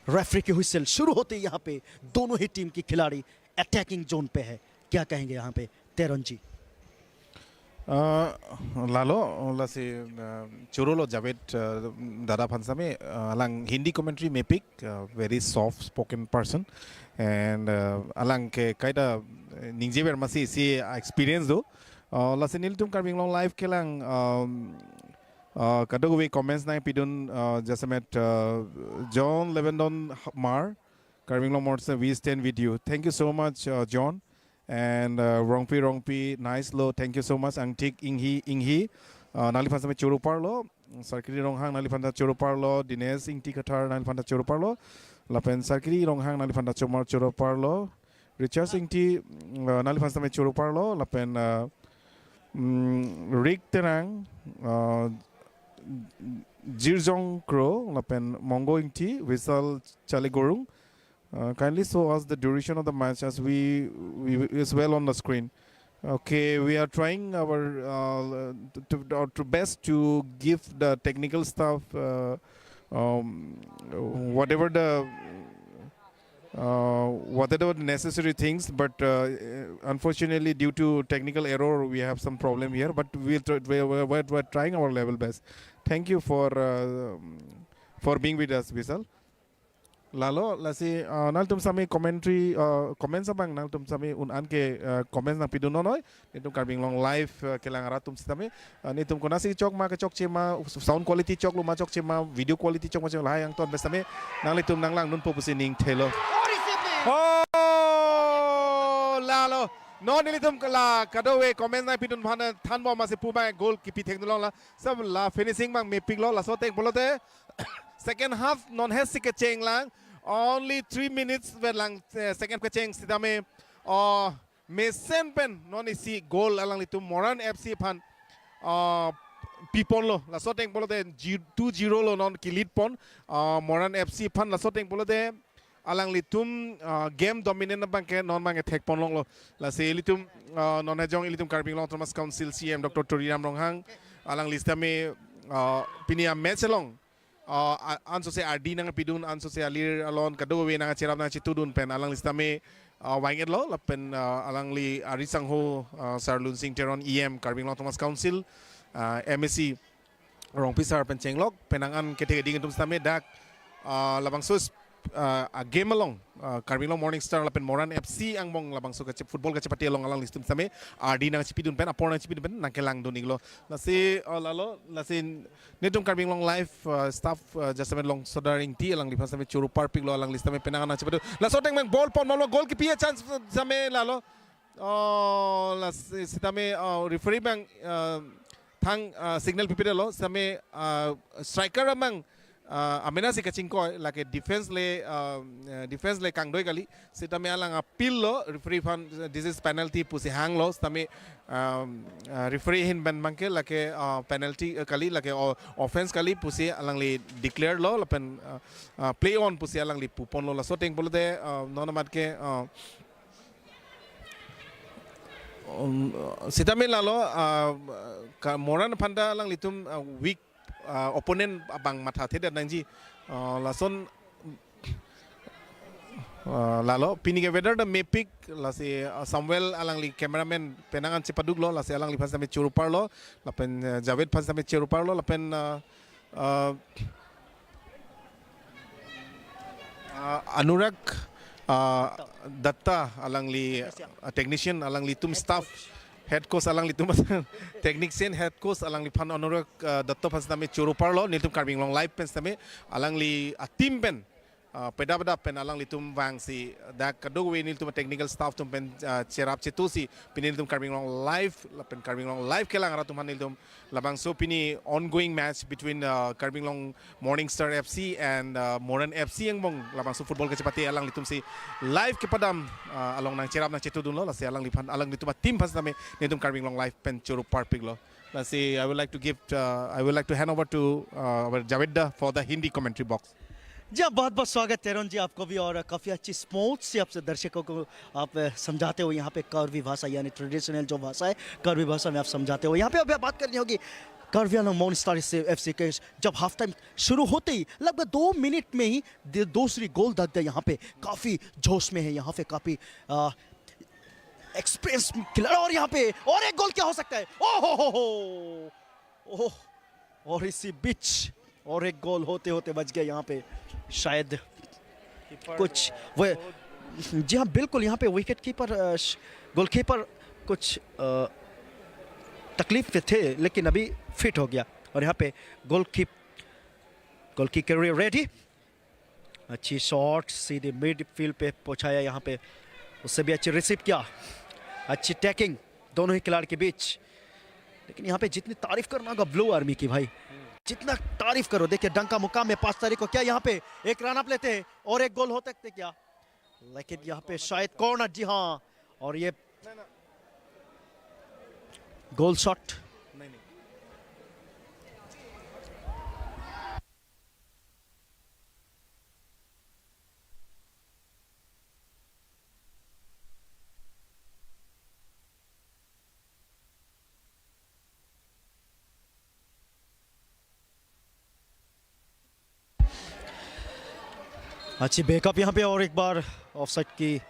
रेफरी की हुइसल शुरू होते ही यहाँ पे दोनों ही टीम की खिलाड़ी अटैकिंग जोन पे है। क्या कहेंगे यहाँ पे, तेरन जी? Uh, lalo, lasi uh, chorolo Javed uh, dada aphan sitame uh, alang Hindi commentary mepik, uh, very soft spoken person, and uh, alang ke kaita uh, ningjever masi si experience do. Uh, lasi nelitum Karbi Anglong Live kelang um, uh, kadokave comments nangpidun uh, jasemet uh, John Levendon Mar, Karbi Anglong Morse, we stand with you. Thank you so much, uh, John. And uh, Rongpi Rongpi, nice lo. Thank you so much. Angtik Inghi Inghi, uh, nangliphan sitame choro parlo. Sarkiri Ronghang nangliphan ta choro parlo. Dinesh Ingti Kathar nangliphan ta choro parlo. Lapen Sarkiri Ronghang nangliphan ta chomar choro parlo. Richard Ingti uh, nangliphan sitame choro parlo. Lapen uh, mm, Rick Terang, uh, Jirjong Kro, lapen Mongo Ingti, Visal Chaligorung. Uh, kindly show us the duration of the match as we, we is well on the screen. Okay, we are trying our uh, to, to, our to best to give the technical staff uh, um, whatever the uh, whatever the necessary things, but uh, unfortunately due to technical error we have some problem here. But we'll try, we're, we're, we're trying our level best. Thank you for uh, for being with us, Visal. Lalo, lasi uh, nanglitum sitame commentary uh, comments abang nanglitum sitame un-an ke uh, comments nangpidun non noi. Nelitum Karbi Anglong Live uh, kelang arat atum sitame uh, nelitum konasi chok ma kechokche ma, sound quality choklo ma chokche ma, video quality chok ma chok, lahai angton pen sitame nanglitum nanglangdunpo pusi ning thelo. Oh, lalo. Non nelitum la kadokave comments nangpidun aphan thanbom, masi pu abang goal kipi thekdunlong la. Sab la finishing abang mepiklo, laso ateng pulote second half non hesi kecheng lang, only three minutes vet lang eh, second kecheng sitame uh, mesen pen non isi goal alanglitum Moran F C aphan uh, piponlo. Laso ateng pulote ji- two zero lo non ki-lead pon uh, Moran F C aphan. Laso ateng pulote alanglitum uh, game dominant abang ke non abang ke thekponlonglo. Lasi ilitum uh, non hajong ilitum Karbi Anglong Autonomous Council C M Doctor Tuliram Ronghang, alangli sitame uh, pini a-match along uh, a- ansose ardi nangpidun, ansose alir alon kadokave nangcherap nangchetudun pen alangli sitame uh, vang-etlo. Lapen uh, alangli ari sangho uh, Sar Lunsing Teron, E M Karbi Anglong Autonomous Council, uh, M A C Rongpi Sar pen chenglok, penang an kethe keding atum sitame dak uh, labangso uh, a-game along uh, Karbi Anglong Morning Star lapen Moran F C angbong labangso kache football kachepate along alanglitum sitame ardi nangchepidun pen, apor nangchepidun pen nangkelangdun-iklo. Lasi uh, lalo, lasi nelitum Karbi Anglong Live uh, staff uh, jasemet Longsodar Ingti, alangliphan sitame choro parpiklo, alangli sitame penang an nangchepadu. Laso ateng abang ball pon, ball, goal kipi a-chance sitame lalo. Oh, lasi sitame uh, referee abang uh, thang uh, signal pipedetlo, sitame uh, striker abang uh, amenasi kachingkoi, lake defense le uh, uh, defense le kangdoi kali. Sitame alang appeal lo, referee aphan uh, this is penalty pusi hanglo, sitame um, uh, referee ahin pen abang ke lake uh, penalty uh, kali, lake o- offense kali pusi alangli declare lo, lapen uh, uh, play on pusi alangli puponlo. Laso ateng pulote uh, non amat ke uh, um, sitame lalo uh, ka- Moran aphan ta alanglitum uh, weak uh, opponent abang mathathedet nangji uh, lason uh, lalo. Pini ke weather ta mepik, lasi uh, Samuel alangli cameraman penang an chepaduklo, lasi alangliphan sitame choro parlo, lapen uh, Javed aphan sitame choro parlo, lapen uh, uh, uh, Anurag uh, Datta alangli uh, technician, alanglitum staff, head coach alanglitum technician, head coach alangliphan Anurag uh, Datta aphan sitame choro parlo, nelitum Karbi Anglong Live pen sitame alangli a-team pen uh, pedap pedap pen alanglitum vangsi dak kadokave nelitum technical staff atum pen, uh, cherap chetu si pini nelitum Karbi Anglong Live lapen Karbi Anglong Live kelang arat atum aphan nelitum labangso pini ongoing match between, uh, Karbi Anglong Morning Star F C and, uh, Moran F C angbong labangso football kachepate alanglitum si live kepadam, uh, along nangcherap nangchetudunlo, lasi alangliphan alanglitum a-team aphan sitame nelitum Karbi Anglong Live pen choro parpiklo. Lasi I would like to give, uh, I would like to hand over to, uh, our Javed da for the Hindi commentary box. जी हाँ, बहुत बहुत स्वागत तेरन जी आपको भी। और काफ़ी अच्छी स्मूथ सी आपसे दर्शकों को आप, अ, समझाते हो यहाँ पे करवी भाषा, यानी ट्रेडिशनल जो भाषा है करवी भाषा में आप समझाते हो। यहाँ पे अभी आप बात करनी होगी Karbi Anglong morning star F C के। जब हाफ टाइम शुरू होते ही लगभग दो मिनट में ही दे-, दूसरी गोल दाग दिया। यहाँ पे काफ़ी जोश में है, यहाँ पे काफ़ी, अ, एक्सपीरियंस खिलाड़ी। और यहाँ पे और एक गोल क्या हो सकता है? ओ हो हो हो, ओह, और इसी बीच और एक गोल होते होते बच गया यहाँ पे शायद कुछ वो। जी हाँ, बिल्कुल, यहाँ पे विकेट कीपर, अ, श-, गोलकीपर कुछ, अ, तकलीफ में थे, लेकिन अभी फिट हो गया। और यहाँ पे गोलकीप-, गोलकीपर रेडी। अच्छी शॉट सीधे मिडफील्ड पे पहुंचाया यहाँ पे, उससे भी अच्छी रिसीव किया। अच्छी टैकिंग दोनों ही खिलाड़ी के बीच। लेकिन यहाँ पे जितनी तारीफ करना होगा ब्लू आर्मी की भाई, जितना तारीफ करो। देखिए, डंका मुक्का में पाँच तारीख को क्या यहाँ पे एक रन अप लेते हैं और एक गोल हो सकते क्या, लेकिन यहाँ पे शायद कॉर्नर। जी हाँ, और ये गोल शॉट। अच्छी बैकअप यहाँ पे, और एक बार ऑफसाइड की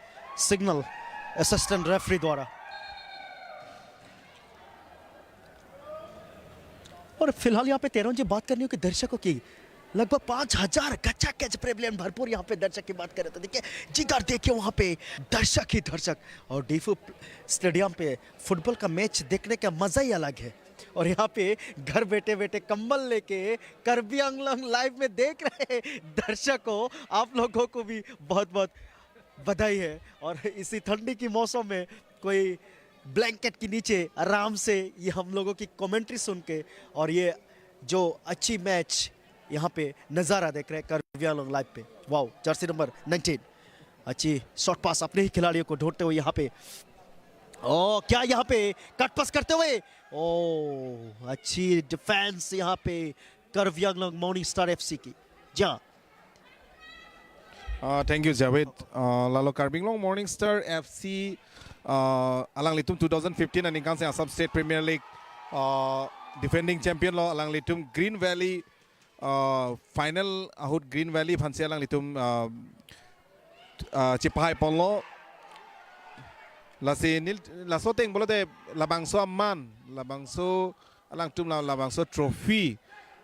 सिग्नल असिस्टेंट रेफरी द्वारा। और फिलहाल यहाँ पे तेरन जी बात करनी हो कि दर्शकों की, लगभग पाँच हजार कच्चा कैच प्रेवलेंट भरपूर यहाँ पे दर्शक की बात करें तो देखिए, जी हाँ, देखिए वहाँ पे दर्शक ही दर्शक। और डीफू स्टेडियम पे फुटबॉल का मैच देखने का मजा ही अलग है। और यहाँ पे घर बैठे बैठे कंबल लेके करबी आंगलोंग लाइव में देख रहे दर्शकों, आप लोगों को भी बहुत बहुत बधाई है। और इसी ठंडी की मौसम में कोई ब्लैंकेट के नीचे आराम से ये हम लोगों की कमेंट्री सुन के और ये जो अच्छी मैच यहाँ पे नज़ारा देख रहे हैं करबी आंगलोंग लाइव पे। वाओ, जर्सी नंबर नाइनटीन, अच्छी शॉर्ट पास अपने ही खिलाड़ियों को ढूंढते हुए यहाँ पे। ओ, क्या यहाँ पे कट पास करते हुए, ओ, अच्छी डिफेंस यहाँ पे Karbi Anglong morning star F C की। जी हाँ। Uh, thank you, Javed. Uh, lalo Karbi Anglong Morning Star F C, uh, alanglitum two thousand fifteen aningkan si Assam State Premier League, uh, defending champion lo, alanglitum Green Valley, uh, final ahut Green Valley aphansi alanglitum, uh, uh, chepahai ponlo. Lasi neli, laso ateng pulote labangso aman, labangso alangtum la, labangso trophy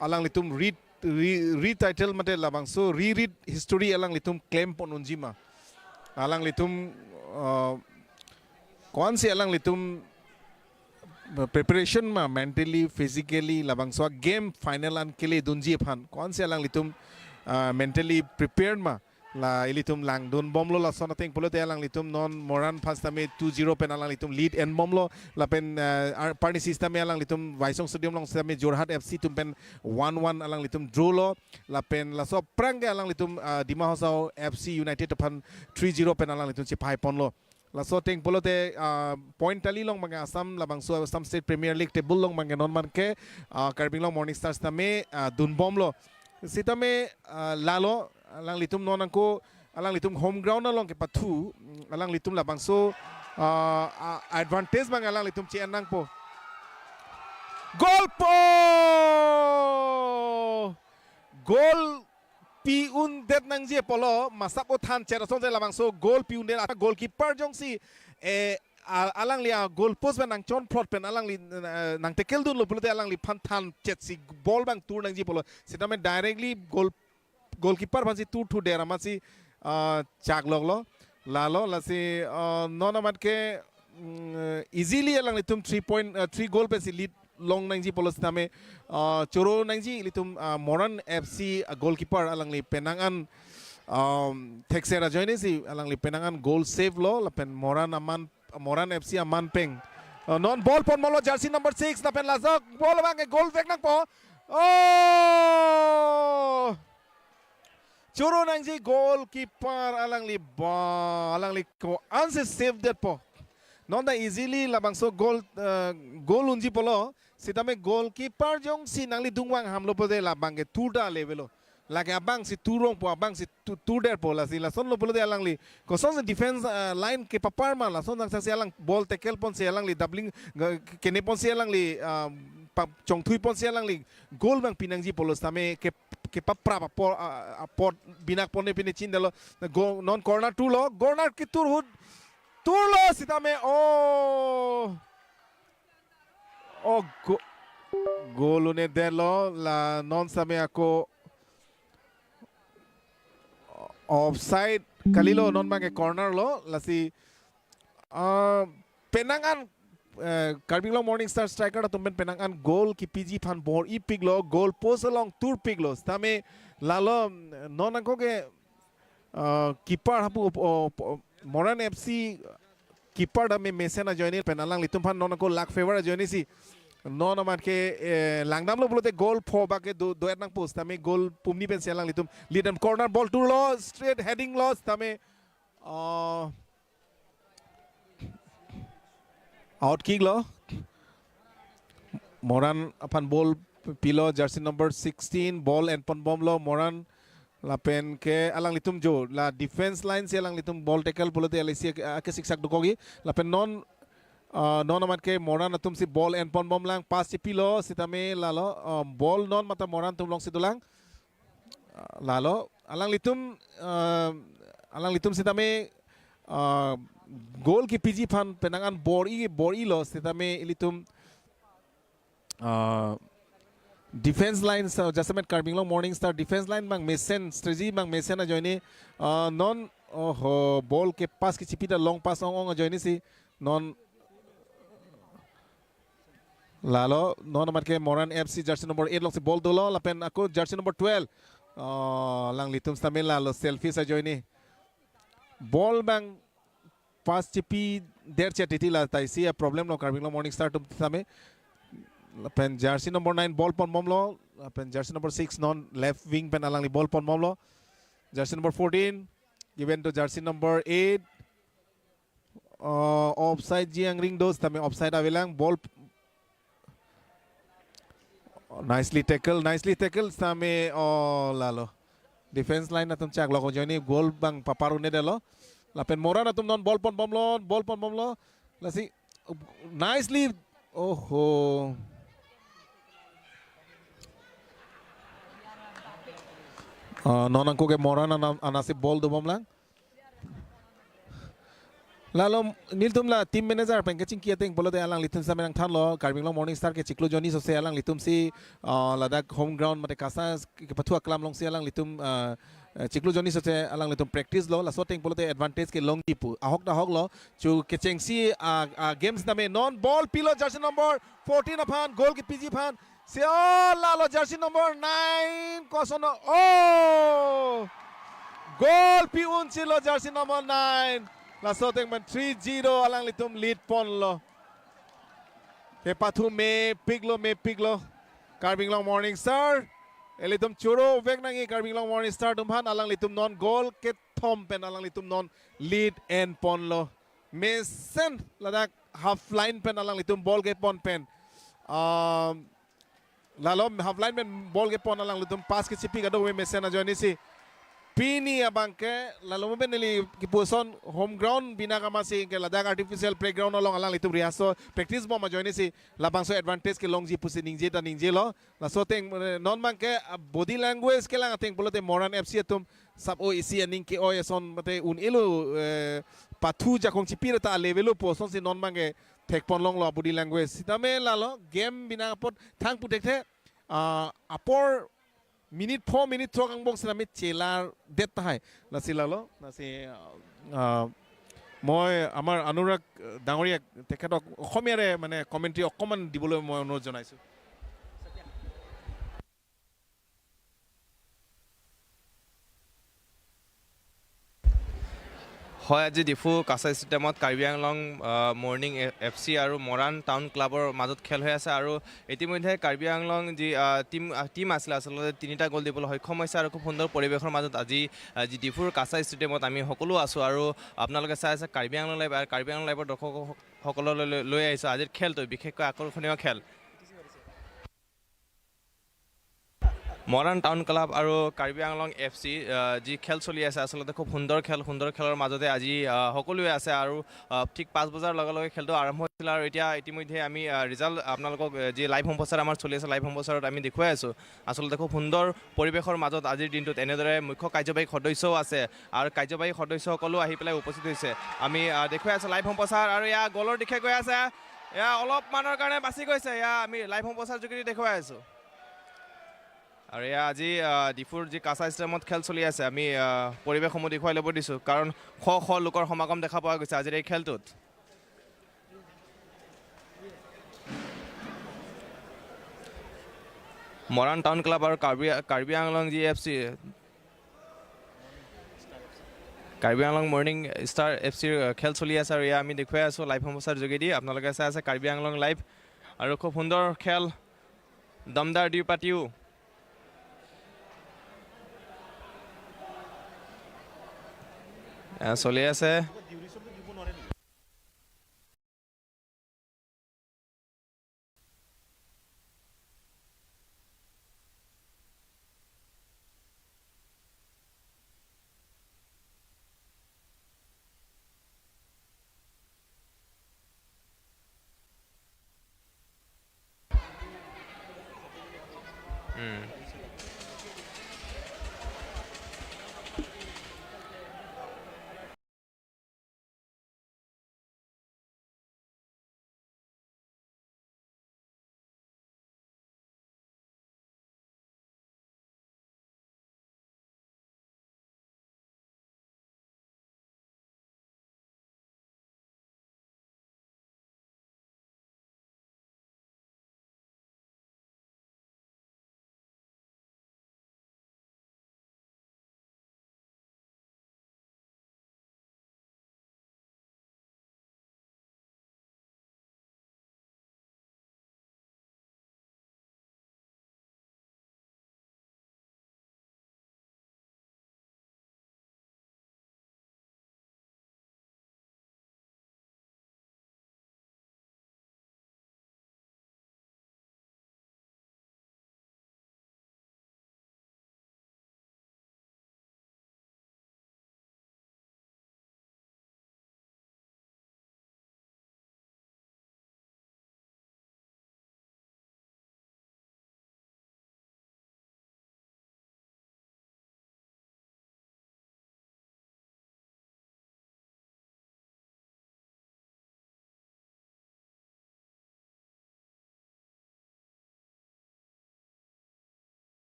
alanglitum re, re, retitle mate labangso rewrite history alanglitum claim pon unji ma. Alanglitum, uh, ko-ansi alanglitum preparation ma, mentally, physically, labangso game final an keledunji aphan ko-ansi alanglitum, uh, mentally prepared ma, la ilitum langdunbomlo. Lason ateng pulote alanglitum non Moran aphan sitame two zero pen alanglitum lead enbomlo. Lapen, uh, ar-, parni sitame alanglitum Waisong Stadium along sitame Jorhat F C atum pen one one alanglitum draw lo. Lapen laso aphrang ke alanglitum, uh, Dima Hasao F C United aphan three zero pen alanglitum chepahai ponlo. Laso ateng pulote, ah, point tally along abangke Assam labangso Assam State Premier League table along abangke non abangke, ah, Karbi Anglong Morning Stars tame, ah, dunbomlo. Sitame, ah, lalo alanglitum non ako alanglitum home ground along kepathu, mm, alanglitum labangso, ah, ah, advantage abang alanglitum chi-en nangpo. Goal po! Goal pi-undet nangji apotlo, masap o than chet asonsi labangso goal pi-undet, goalkeeper jongsi, eh, a-, alangli a-goal post pen nangchonphrot pen alangli, eh, nangtekel dunlo pulote alangliphan than chetsi ball abang tur nangji apotlo. Sitame directly goal, goalkeeper aphansi turthudet amatsi, ah, chakloklo. Lalo, lasi, ah, non amat ke, mm, easily alanglitum three point, ah, three goal pensi lead long nangji apotlo sitame, ah, choro nangji ilitum, ah, Moran F C, ah, goalkeeper alangli penang an, um, thekser ajoinesi alangli penang an goal save lo, lapen Moran aman, Moran F C aman peng. Uh, non ball ponbomlo jersey number six, lapen laso ball abangke goal vek nangpo. Oh! Choro nangji goalkeeper alangli ba, alangli ko-ansi save detpo. Non ta easily labangso goal, uh, goal unji pulo. Sitame goalkeeper jongsi nangli dungvang hamlo pulote labangke tur ta le avelo. Lake abangsi tur rongpo, abangsi tu-, tur detpo, lasi lasonlo pulote alangli. Kosonsi defense, uh, line kepapar ma, lason nang saksi alang ball tackle ponsi alangli doubling, uh, kene ponsi alangli, uh, pa-, chongthui ponsi alangli goal abang pinangji pulo sitame ke, kepaprap apor, uh, apor binak pone pine chin detlo. Go, non corner turlo, corner ketur ahut turlo sitame, oh. Oh, go-, goal un-edetlo, la non sitame ako offside kalilo, non abangke corner lo, lasi, ah, penang an, eh, Karbi Anglong Morning Star striker atum pen penang an goal kepiji aphan bor-ipiklo, goal post along turpiklo, sitame lalo, non ako ke, ah, keeper hapu, oh, oh, Moran F C keeper ta me mesen ajoine pen alanglitum aphan non ako luck favor ajoinesi. Non amat ke, eh, langdamlo pulote goal pho bak ke do, do-et nangpo sitame goal pumni pensi alanglitum lead, and corner ball turlo, straight heading lo sitame, uh, out kick lo. Moran aphan ball pilo, jersey number sixteen, ball en ponbomlo Moran. Lapen ke alanglitum jo, la defense line si alanglitum ball tackle pulote L I C ake, ake siksak dokokji. Lapen non, ah, non amat ke Moran atumsi ball en ponbomlang, pass chepilo sitame lalo, ah, ball non mate Moran atum alongsi dolang. Ah, lalo, alanglitum, ah, alanglitum sitame, ah, goal kepiji aphan penang an bor-i, bor-ilo sitame ilitum, ah, defense line, so, jasemet Karbi Anglong Morning Star defense line abang mesen, strategy abang mesen ajoine, ah, non, oho, ball ke pass kechipi ta long pass ong-ong ajoinesi, non, lalo, non amat ke Moran F C jersey number eight alongsi ball dolo, lapen ako jersey number twelve. Oh, alanglitum sitame lalo selfish ajoine. Ball abang pass chipi der chet titi, la ta isi a-problem lo Karbi Anglong Morning Star atum sitame. Lapen jersey number nine ball ponbomlo, lapen jersey number six non left wing pen alangli ball ponbomlo. Jersey number fourteen given to jersey number eight. Uh, offside ji angring do sitame offside avelang, ball. Nicely tackle, nicely tackle sitame, oh, lalo. Defense line atum chak loko joine goal abang papar un-edetlo. Lapen Moran atum non ball ponbomlo, ball ponbomlo. Lasi, nicely, oho. Uh, non ako ke Moran ana, anasi ball dobomlang. Lalo nelitum la team manager pen kachingki ateng pulote alanglitum sitame nangthanlo, Karbi Anglong Morning Star ke chiklo ajoine sose alanglitumsi, ah, ladak home ground mate KASA kepathu aklam alongsi alanglitum, ah, eh, chiklo ajoine sose alanglitum practice lo, laso ateng pulote advantage kelongji pu. Ahok ta ahoklo, chu kechengsi, ah, ah, game sitame non ball pilo jersey number fourteen aphan, goal kepiji aphan, si, oh, lalo jersey number nine, koson, oh! Goal pi-unchelo jersey number nine. Laso ateng pen three zero alanglitum lead ponlo. Kepathu mepiklo, mepiklo. Karbi Anglong Morning Star. Ilitum choro vek nangji Karbi Anglong Morning Star atum aphan, alanglitum non goal kethom pen alanglitum non lead en ponlo. Mesen ladak half line pen alanglitum ball kepon pen. Um, lalo half line pen ball kepon alanglitum pass kechipi kadokave mesen ajoinesi. Pini abangke lalo mo pen neli kipu ason home ground bina kama si ke ladak artificial playground along alanglitum rehearsal practice bom ajoinesi labangso advantage kelongji pusi ningje ta ningjelo. Laso ateng, eh, non abangke, ah, body language kelang ateng pulote Moran F C atum sap-o isi aning ke-oi ason mate un-elo, eh, pathu jakong chipi ta a-level lo pu asonsi non abangke thekpon longlo body language. Sitame lalo game bina apot thang pu thekthe, ah, apor minute four, minute throk angbong sitame chelardet tahai. Lasi lalo, lasi, ah, ah, মই আমাৰ অনুৰাগ, আহ, ডাঙৰীয়াক তেখেতক অসমীয়াৰে মানে কমেণ্ট্ৰি অকণমান দিবলৈ মই অনুৰোধ জনাইছোঁ। হয়, আজি ডিফু কাছাৰ ষ্টেডিয়ামত কাৰ্বি আংলং, আহ, মৰ্ণিং এ-, এফ চি আৰু মৰাণ টাউন ক্লাবৰ মাজত খেল হৈ আছে আৰু ইতিমধ্যে কাৰ্বি আংলং যি, আহ, টিম, আহ, টিম আছিলে, আচলতে তিনিটা গ'ল দিবলৈ সক্ষম হৈছে আৰু খুব সুন্দৰ পৰিৱেশৰ মাজত আজি, আহ, যি ডিফুৰ কাছাৰ ষ্টেডিয়ামত আমি সকলো আছোঁ আৰু আপোনালোকে চাই আছে কাৰ্বি আংলং লাইভ আৰু কাৰ্বি আংলং লাইভৰ দৰ্শকসকললৈ লৈ, লৈ আহিছোঁ আজিৰ খেলটো, বিশেষকৈ আকৰ্ষণীয় খেল। মৰাণ টাউন ক্লাব আৰু কাৰ্বি আংলং এফ চি, আহ, যি খেল চলি আছে, আচলতে খুব সুন্দৰ খেল। সুন্দৰ খেলৰ মাজতে আজি, আহ, সকলোৱে আছে আৰু, আহ, ঠিক পাঁচ বজাৰ লগে লগে খেলটো আৰম্ভ হৈছিল আৰু এতিয়া ইতিমধ্যে আমি, আহ, ৰিজাল্ট আপোনালোকক, আহ, যি লাইভ সম্প্ৰচাৰ আমাৰ চলি আছে, লাইভ সম্প্ৰচাৰত আমি দেখুৱাই আছোঁ। আচলতে খুব সুন্দৰ পৰিৱেশৰ মাজত আজিৰ দিনটোত এনেদৰে মুখ্য কাৰ্যবাহী সদস্যও আছে আৰু কাৰ্যবাহী সদস্যসকলো আহি পেলাই উপস্থিত হৈছে। আমি, আহ, দেখুৱাই আছোঁ লাইভ সম্প্ৰচাৰ আৰু এয়া গ'লৰ দিশে গৈ আছে। এয়া অলপমানৰ কাৰণে বাচি গৈছে। এয়া আমি লাইভ সম্প্ৰচাৰ যোগেদি দেখুৱাই আছোঁ। আৰু এয়া আজি, আহ, ডিফুৰ যি কাছাৰ ষ্টেডিয়ামত খেল চলি আছে, আমি, আহ, পৰিৱেশসমূহ দেখুৱাই ল'ব দিছোঁ, কাৰণ শ শ লোকৰ সমাগম দেখা পোৱা গৈছে আজিৰ এই খেলটোত। মৰাণ টাউন ক্লাব আৰু Karbi, Karbi Anglong G F C, Karbi Anglong morning star F চিৰ খেল চলি আছে আৰু এয়া আমি দেখুৱাই আছোঁ লাইভ সম্প্ৰচাৰ যোগেদি। আপোনালোকে চাই আছে কাৰ্বি আংলং লাইভ আৰু খুব সুন্দৰ খেল। দমদাৰ দুই পাৰ্টিও, আহ, চলি আছে। উম।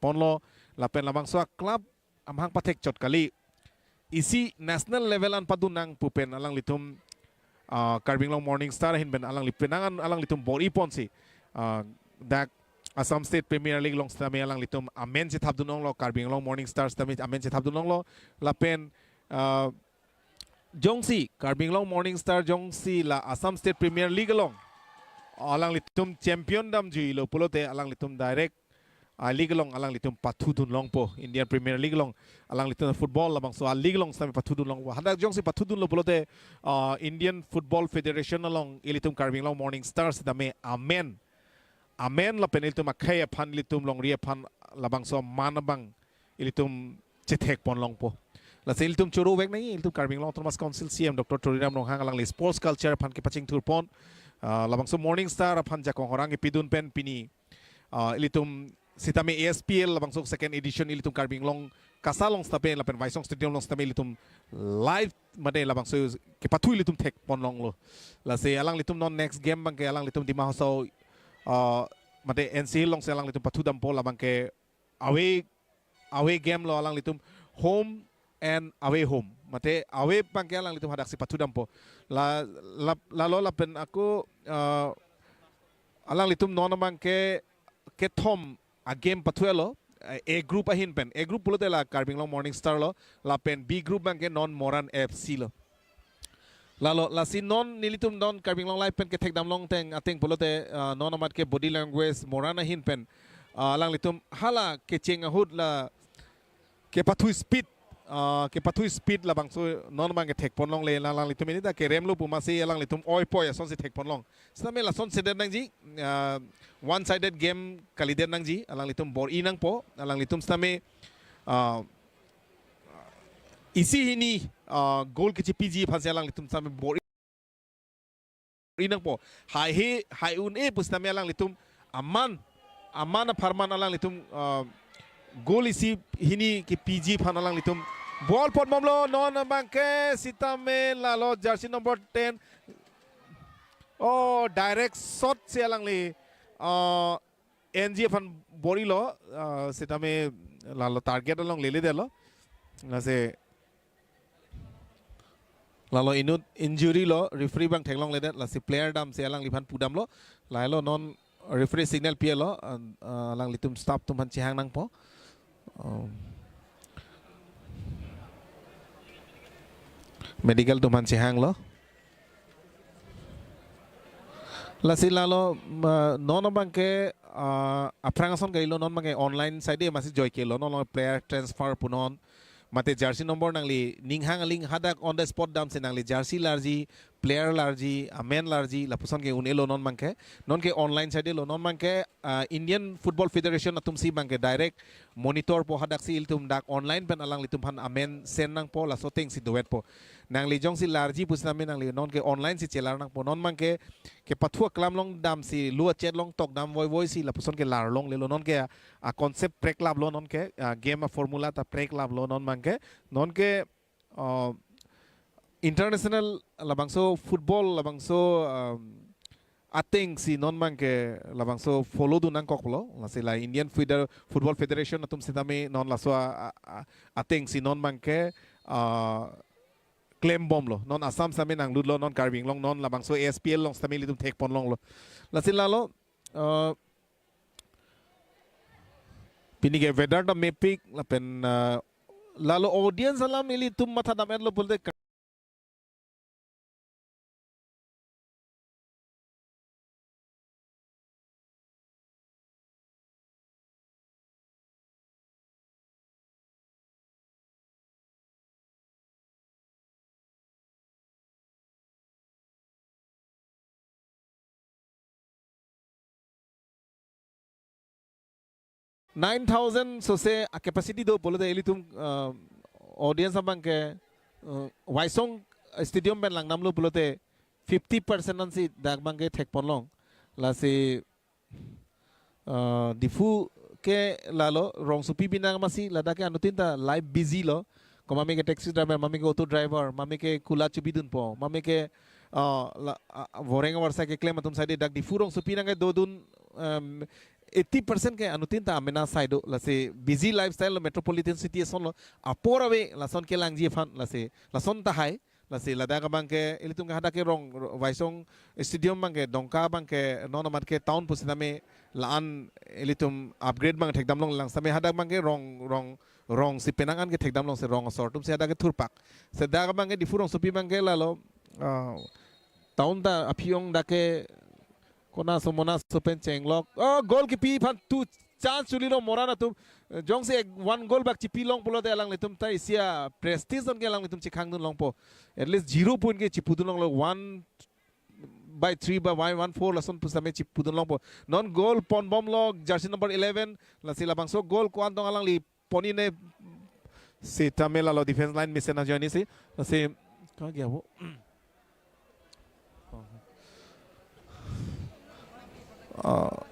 ponlo, lapen labangso a-club amahang pathek chot kali. Isi national level an padun nang pu pen alanglitum, ah, Karbi Anglong Morning Star ahin pen alangli penang an alanglitum bor-i ponsi, ah, dak Assam State Premier League along sitame alanglitum amen chethapdun longlo, Karbi Anglong Morning Star sitame amen chethapdun longlo, lapen, ah, jongsi Karbi Anglong Morning Star jongsi la Assam State Premier League along alanglitum champion damjuilo pulote alanglitum direct a-league along alanglitum pathudun longpo, Indian Premier League along alanglitum football labangso a-league along sitame pathudun longpo. Hadak jongsi pathudunlo pulote, ah, Indian Football Federation along ilitum Karbi Anglong Morning Star sitame amen, amen lapen ilitum akhei aphan, ilitum longri aphan labangso aman abang ilitum chethek pon longpo. Lasi ilitum choro vek nangji, ilitum Karbi Anglong Autonomous Council C E M Doctor Tuliram Ronghang alangli sports culture aphan kepachingthur pon, ah, labangso Morning Star aphan jakong horang kepidun pen pini, ah, ilitum sitame A S P L labangso second edition ilitum Karbi Anglong KASA along sitame lapen Waisong Stadium along sitame ilitum live mate labangso kepathu ilitum thek pon longlo. Lasi alanglitum non next game abangke alanglitum Dima Hasao, ah, mate N C Hills alongsi alanglitum pathu dampo, labangke away, away game lo alanglitum, home and away home. Mate away abangke alanglitum hadaksi pathu dampo. La, la, lalo lapen ako, ah, alanglitum non abangke kethom a-game pathulo, eh, A group ahin pen. A group pulote la Karbi Anglong Morning Star lo, lapen B group abangke non Moran F C lo. Lalo, lasi non nelitum non Karbi Anglong Live pen kethekdam longtang ateng pulote, ah, non amat ke body language Moran ahin pen, ah, alanglitum hala kecheng ahut la kepathu speed, ah, kepathu speed labangso non abangke thek pon longle, la alanglitum ini ta kerem lo pu masi alanglitum oi poi asonsi thek pon long. Sitame lason sedet nangji, ah, one sided game kalidet nangji, alanglitum bor-i nangpo, alanglitum sitame, ah, isi hini, ah, goal kechipiji aphansi alanglitum sitame bor-i nangpo. Haihe, hai un-e pu sitame alanglitum aman, aman apharman alanglitum, ah, goal isi hini kepiji aphan alanglitum ball pon bomlo, non abangke sitame lalo jersey number ten. Oh, direct shot si alangli, ah, N G aphan bor-ilo, ah, sitame lalo target along leledetlo. Lasi lalo inut injury lo, referee abang theklongledet, lasi player damsi alangliphan pudamlo. Lahelo non referee signal pilo, ah, ah, alanglitum staff atum aphan chehang nangpo. Um, medical atum aphan chehanglo. Lasi lalo, ma, non abangke, ah, aphrang ason kalilo, non abangke online side masi joike lo, non lo player transfer punon. Mate jersey number nangli ning hang aling hadak on the spot damsi nangli jersey larji, player larji, amen larji, lapuson ke un-elo non abangke. Non ke online side lo, non abangke, ah, Indian Football Federation atumsi abangke direct monitor po, hadaksi ilitum dak online pen alanglitum aphan amen send nangpo, laso atengsi dovetpo. Nangli jongsi larji pu sitame nangli non ke online si chelar nangpo. Non abangke kepathu aklam along damsi, lu achet along tok dam voivoi si lapuson ke lar longlelo. Non ke a, a-concept preklaplo, non ke, ah, game a-formula ta preklaplo non abangke. Non ke, ah, international labangso football labangso, um, atengsi non abangke labangso follow dun nangkoklo. Lasi la Indian Feder-, Football Federation atum sitame non laso a, a, a, atengsi non abangke, ah, klembomlo. Non Assam sitame nanglutlo, non Karbi Anglong, non labangso A S P L along sitame ilitum thek pon longlo. Lasi lalo, ah, pini ke weather ta mepik, lapen, ah, lalo audience alam ilitum mathadam-etlo pulote ka-, nine thousand sose a-capacity do pulote ilitum, ah, audience abangke, ah, Waisong Stadium pen langdamlo pulote fifty percent ansi dak abangke thek pon long. Lasi, ah, Diphu ke lalo rongsopi binang masi ladak ke anuttin ta life busy lo. Ko mami ke taxi driver, mami ke auto driver, mami ke kula chubidunpo, mami ke, ah, la, ah, voreng avarsai keklem atum side dak Diphu rongsopi nangke dodun, em, eighty percent ke anuttin ta amena asai do, lasi busy lifestyle lo, metropolitan city ason lo, apor ave lason kelangji aphan, lasi lason tahai. Lasi ladak abang ke ilitum ke hadak ke rong, Waisong Stadium abang ke, Dongka abang ke non amat ke town pusitame la-an ilitum upgrade abang thekdam longlelang sitame hadak abang ke rong, rong, rong si penang an ke thekdam longsi rong asor atum si hadak ke thurpak. Si dak abang ke Diphu rongsopi abang ke lalo, ah, town ta aphi-ong dak ke kona so mona so pen chenglok. Oh, goal kipi aphan tu chance chuli lo Moran atum. Eh, jongsi ek one goal bak chipi long pulote alanglitum ta isi a-prestige an ke alanglitum chikhang dun longpo. At least zero point ke chipu dun longlo, one by three ba one, one four lason pusitame chipu dun longpo. Non goal ponbomlo jersey number eleven, lasi labangso goal ko-an tong alangli pon-i ne sitame lalo defense line mesen ajoine si. Lasi ka gya bo. Ah,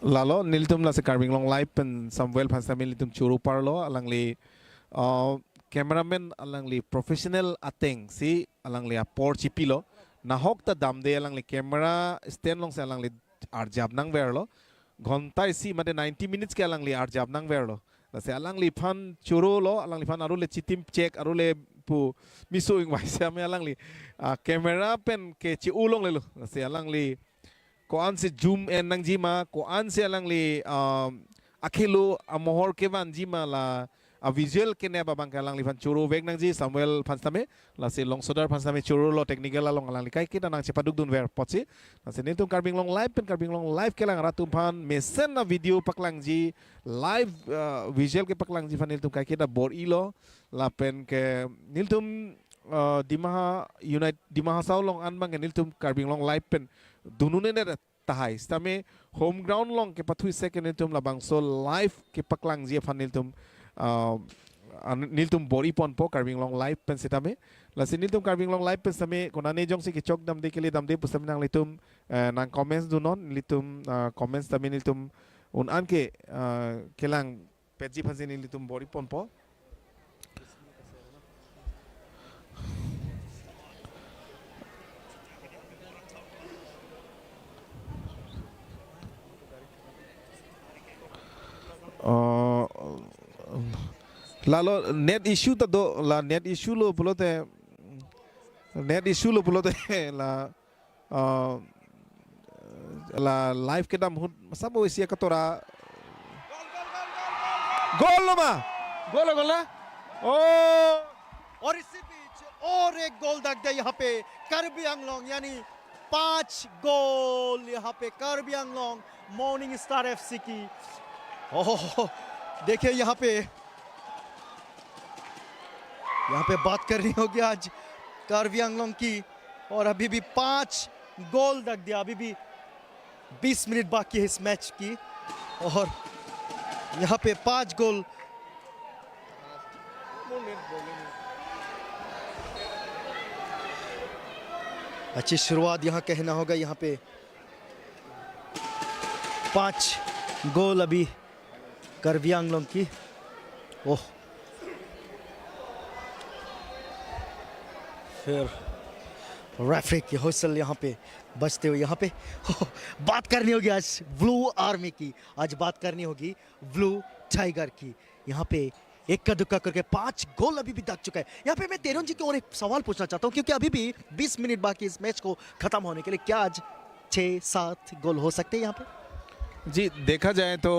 lalo nelitum lasi Karbi Anglong Live pen Samuel aphan sitame nelitum choro parlo, alangli, ah, cameraman alangli professional ateng si alangli apor chipilo. Nahok ta damde alangli camera stand alongsi alangli arjap nangverlo. Ghonta isi mate ninety minutes ke alangli arjap nangverlo. Lasi alangliphan chorolo, alangliphan arule chitim chek, arule pu miso ingvai sitame alangli, ah, camera pen ke chi-u longlelo. Lasi alangli ko-ansi zoom in nangji ma, ko-ansi alangli, ah, akhelo amohor kevanji ma la a-visual kenep abang ke alangliphan chorovek nangji Samuel aphan sitame. Lasi longsodar aphan sitame chorolo, technical along alangli kaiketa nangchepaduk dunver apotsi. Lasi nelitum Karbi Anglong Live pen Karbi Anglong Live kelang rat atum aphan mesen a-video paklangji, live, ah, visual kepaklangji aphan nelitum kaiketa bor-ilo. Lapen ke nelitum, ah, Dima Ha-, Unite, Dima Hasao along an abang ke nelitum Karbi Anglong Live pen dun un-edet tahai. Sitame home ground along kepathu isi ke nelitum labangso live kepaklangji aphan nelitum, ah, an-, nelitum bor-i ponpo Karbi Anglong Live pen sitame. Lasi nelitum Karbi Anglong Live pen sitame konane jongsi kechok damde kele damde pusitame nanglitum, eh, nang comments dunnon, nelitum, ah, comments sitame nelitum un-an ke, ah, kelangpetji aphansi nelitum bor-i ponpo. Uh, lalo net issue ta do, la net issue lo pulote, net issue lo pulote la, uh, la live kedam ahut sabo isi akatora. Goal lo ma? Goal lo, goal lo? Oh! और इसी बीच और एक गोल दाग दिया यहाँ पे कार्बी आंगलोंग, यानी पांच गोल यहाँ पे कार्बी आंगलोंग मॉर्निंग स्टार एफसी की। ओह, देखिए यहाँ पे, यहाँ पे बात करनी होगी आज कार्बी आंगलोंग की। और अभी भी पांच गोल दाग दिया, अभी भी बीस मिनट बाकी है इस मैच की। और यहाँ पे पांच गोल। अच्छी शुरुआत यहाँ कहना होगा, यहाँ पे पांच गोल अभी कार्बी आंगलोंग की। ओह, फिर रेफरी की हुइसल यहाँ पे बजते हुए यहाँ पे बात करनी होगी आज ब्लू आर्मी की, आज बात करनी होगी ब्लू टाइगर की। यहाँ पे इक्का दुक्का करके पांच गोल अभी भी दाग चुका है। यहाँ पे मैं तेरुन जी की ओर एक सवाल पूछना चाहता हूँ, क्योंकि अभी भी बीस मिनट बाकी इस मैच को खत्म होने के लिए। क्या आज छः सात गोल हो सकते हैं यहाँ पे? जी, देखा जाए तो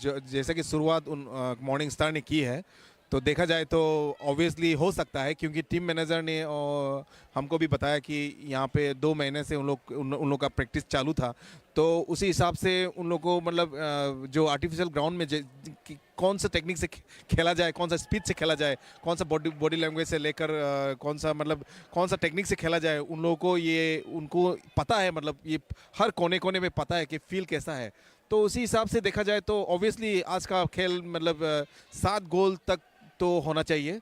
ज-, जैसा कि शुरुआत उन, अ, मॉर्निंग स्टार ने की है, तो देखा जाए तो ऑब्वियसली हो सकता है, क्योंकि टीम मैनेजर ने, अ, हमको भी बताया कि यहाँ पे दो महीने से उन लोग, उन, उन लोग का प्रैक्टिस चालू था, तो उसी हिसाब से उन लोग को, मतलब, अ, जो आर्टिफिशियल ग्राउंड में जे-, कि-, कौन सा टेक्निक से खे-, खेला जाए, कौन सा स्पीड से खेला जाए, कौन सा बॉडी, बॉडी लैंग्वेज से लेकर, अ, कौन सा, मतलब, कौन सा टेक्निक से खेला जाए, उन लोगों को ये, उनको पता है, मतलब, ये हर कोने कोने में पता है कि फील्ड कैसा है। तो उसी हिसाब से देखा जाए तो ऑब्वियसली आज का खेल, मतलब, अ, सात गोल तक तो होना चाहिए।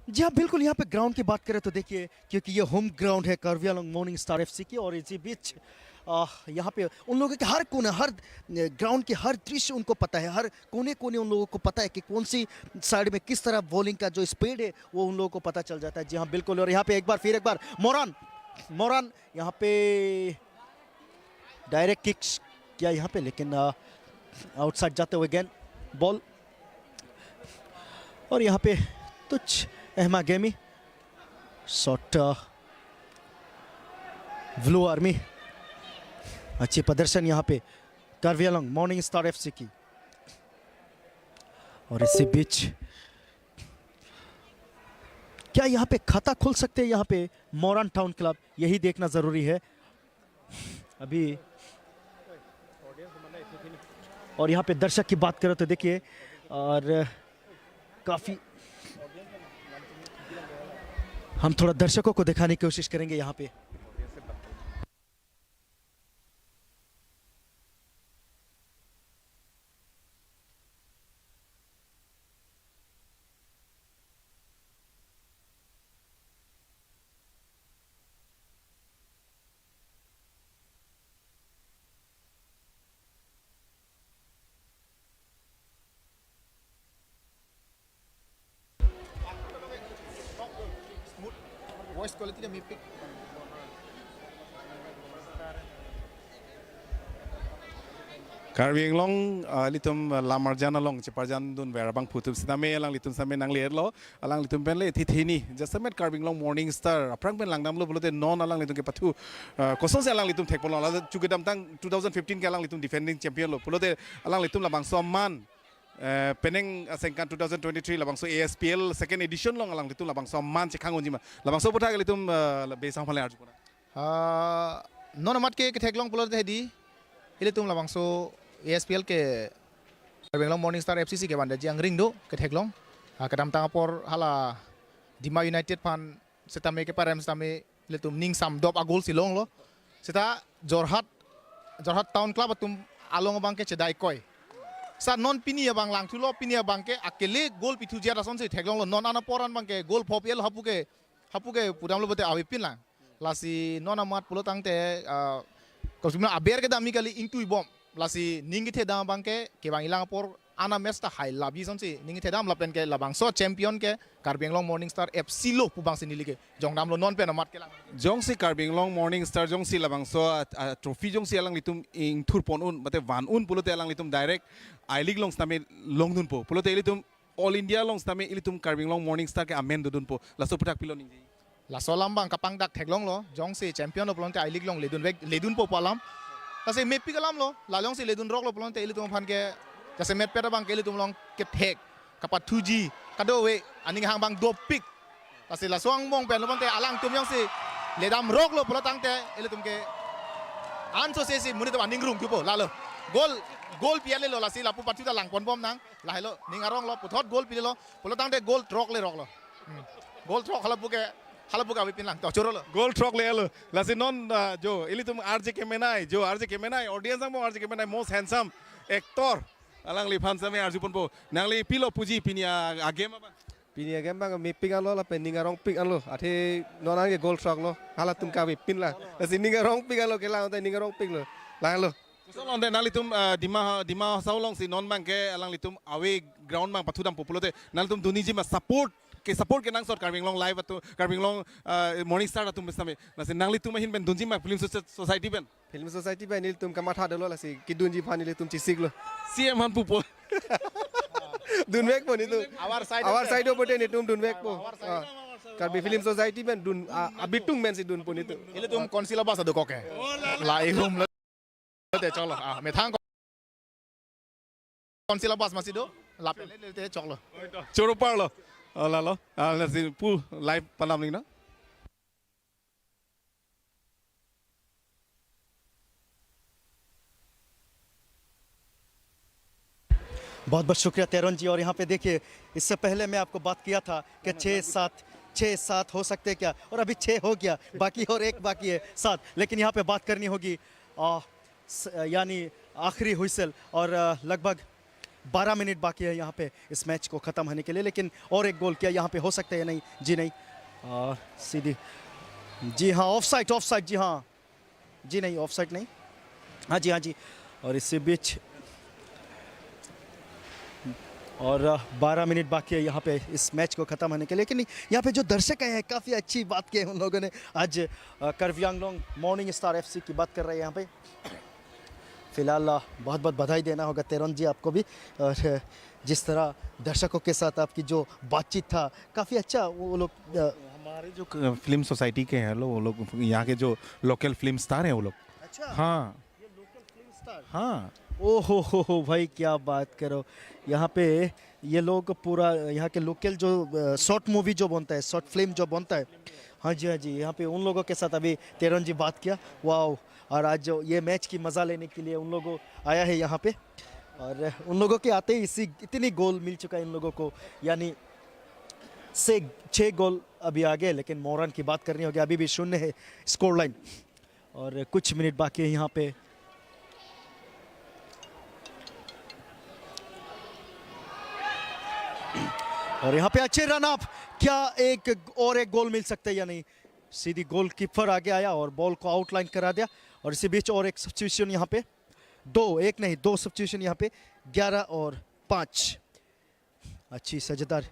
जी हाँ, बिल्कुल, यहाँ पे ग्राउंड की बात करें तो देखिए, क्योंकि ये होम ग्राउंड है कार्बी आंगलोंग मॉर्निंग स्टार एफसी की, और इसी बीच, आ, यहाँ पे उन लोगों के हर कोने, हर, अ, ग्राउंड के हर दृश्य उनको पता है, हर कोने कोने उन लोगों को पता है कि कौन सी साइड में किस तरह बॉलिंग का जो स्पीड है, वो उन लोगों को पता चल जाता है। जी हाँ, बिल्कुल। और यहाँ पे एक बार, फिर एक बार मोरान, मोरान यहाँ पे डायरेक्ट किक्स किया यहाँ पे, लेकिन आउटसाइड जाते हुए गेंद, बॉल। और यहाँ पे तुच एहमा गेमी शॉट, ब्लू आर्मी, अच्छी प्रदर्शन यहाँ पे कार्बी आंगलोंग मॉर्निंग स्टार एफसी की। और इसी बीच क्या यहाँ पे खाता खोल सकते हैं यहाँ पे मोरान टाउन क्लब, यही देखना जरूरी है अभी। और यहाँ पे दर्शक की बात करें तो देखिए, और काफी, हम थोड़ा दर्शकों को दिखाने की कोशिश करेंगे यहाँ पे। Voice quality ta mepik. Karbi Anglong, ah, ilitum, ah, lam arjan along cheparjandunver abangphu atum sitame alanglitum sitame nangli-etlo, alanglitum pen le thithini jasemet Karbi Anglong Morning Star aphrang pen langdamlo pulote non alanglitum kepathu, ah, kosonsi alanglitum thekponlo, la chu kedamtang two thousand fifteen ke alanglitum defending champion lo pulote alanglitum labangso aman, eh, penang asengkan two thousand twenty-three labangso A S P L second edition along alanglitum labangso aman chekhang unjima. Labangso aputhak ilitum, eh, besi aphan le arjupon. Ah, non amat ke ketheklong pulote hedi, ilitum labangso A S P L ke Karbi Anglong Morning Star F C si kevanji angring do ketheklong. Ah, kedamtang apor hala Dima United aphan sitame keparem sitame ilitum ning samdop a-goal si longlo. Sita Jorhat, Jorhat Town Club atum along abang ke chedai koi. Sa non pini abang langthulo, pini abang ke akele goal pithu jia asonsi theklonglo. Non an apor an abang ke goal phop-etlo, hapu ke, hapu ke pudamlo pulote avepin lang. Lasi non amat pulo tangte, ah, kosmina aber kedam ni kali ingtui bom. Lasi ning kethedam abang ke, kevang-ilang apor ana match ta hai labi asonsi ning kethedam lapen ke labangso champion ke Karbi Anglong Morning Star F C lo pu abangsi neli ke jongdamlo non pen amat kelang. Jongsi Karbi Anglong Morning Star jongsi labangso, ah, ah, trophy jongsi alanglitum ingthurpon un, mate van un pulote alanglitum direct I-League along sitame longdunpo. Pulote ilitum All India along sitame ilitum Karbi Anglong Morning Star ke amen dodunpo. Laso aputhak pilo ningje? Laso alam abang kapangdak theklonglo, jongsi champion lo pulote I-League along ledunvek, ledunpo pu alam. Lasi mepik alamlo, la jongsi ledunroklo pulote ilitum aphan ke, jasemet pet abang ke ilitum along kethek, kapathuji, kadokave, aning hang abang dopik. Lasi laso angbong pen lo pulote alangtum jongsi ledamroklo pulo tangte, ilitum ke anso sesi monit atum aning rung kipo, lalo. Goal, goal pi-et lelo, lasi lapu pathu ta langponbom nang, lahelo, ning aronglo, puthot goal pilelo, pulo tangte goal throk leroklo. Hmm. Goal throk halapu ke, halapu ke avepin lang. To, chorolo. Goal throk le-etlo. Lasi non, ah, jo, ilitum R J Kemenai, jo, R J Kemenai, audience angbong R J Kemenai, most handsome actor. Alangliphan sitame arjuponpo. Nangli pilo puji pini a, a-game abang? Pini a-game abang mepik anlo lapen ning arongpik anlo. Athe non an ke goal throklo. Halatum ke avepin lang. Lasi ning arongpik anlo kelang te ning arongpiklo. Langlo. Koson along te nanglitum, ah, Dima, Dima Hasao alongsi non abang ke alanglitum away ground abang pathudampo pulote nanglitum duniji ma support ke, support kenangsot Karbi Anglong Live atum, Karbi Anglong, ah, Morning Star atum besame. Lasi nanglitum ahin pen dunji ma Film Soci-, Society pen? Film Society pen ilitum kamatha dolo lasi kedunji aphan ilitum chesiklo. C M aphan pupo. Dunvekpo netum. Our side. Our side obote netum dunvekpo. Our side. Ah. Karbi Film Society pen dun, ah, abitung pensi dunpo netum. Ilitum council abas ado koke. La ihum lo. Te choklo. Ah, methang council abas masi do. Lapen le te choklo. Choro parlo. Oh, lalo. Ah, lasi pu live palam ning na. बहुत बहुत शुक्रिया तेरन जी। और यहाँ पे देखिए, इससे पहले मैं आपको बात किया था कि छः सात, छः सात हो सकते हैं क्या, और अभी छः हो गया, बाकी और एक बाकी है, सात। लेकिन यहाँ पे बात करनी होगी, आ, स-, यानी आखिरी हुइसल, और, आ, लगभग बारह मिनट बाकी है यहाँ पे इस मैच को ख़त्म होने के लिए, लेकिन और एक गोल क्या यहाँ पे हो सकता है या नहीं? जी नहीं, आ, सीधी, जी हाँ, ऑफसाइड, ऑफसाइड, जी हाँ, जी नहीं, ऑफसाइड नहीं। हाँ जी, हाँ जी। और इसी बीच और, अ, बारह मिनट बाकी है यहाँ पे इस मैच को ख़त्म होने के लिए। लेकिन यहाँ पे जो दर्शक आए हैं, काफ़ी अच्छी बात की है उन लोगों ने। आज, अ, Karbi Anglong Morning Star F C की बात कर रहे हैं यहाँ पे। फिलहाल बहुत बहुत बधाई देना होगा तेरन जी आपको भी। और जिस तरह दर्शकों के साथ आपकी जो बातचीत था, काफ़ी अच्छा वो लोग। हमारे जो फिल्म सोसाइटी के हैं लोग, वो लोग यहाँ के जो लोकल फिल्म स्टार हैं वो लोग। अच्छा। हाँ। ये लोकल फिल्म स्टार। हाँ। ओ हो हो हो भाई, क्या बात करो। यहाँ पे ये लोग पूरा यहाँ के लोकल जो शॉर्ट मूवी जो बनता है, शॉर्ट फिल्म जो बनता है, हाँ जी, हाँ जी, यहाँ पे उन लोगों के साथ अभी तेरन जी बात किया। वाओ। और आज जो ये मैच की मज़ा लेने के लिए उन लोगों आया है यहाँ पे, और उन लोगों के आते ही इसी इतनी गोल मिल चुका है इन लोगों को, यानी से छः गोल अभी आगे। लेकिन मोरन की बात करनी होगी, अभी भी शून्य है स्कोर लाइन और कुछ मिनट बाकी है यहाँ पे। और यहाँ पे अच्छे रन अप, क्या एक और एक गोल मिल सकता है या नहीं? सीधी गोलकीपर आगे आया और बॉल को आउटलाइन करा दिया। और इसी बीच और एक सब्स्टिट्यूशन यहाँ पे, दो, एक नहीं, दो सब्स्टिट्यूशन यहाँ पे, ग्यारह और पाँच। अच्छी सजदार।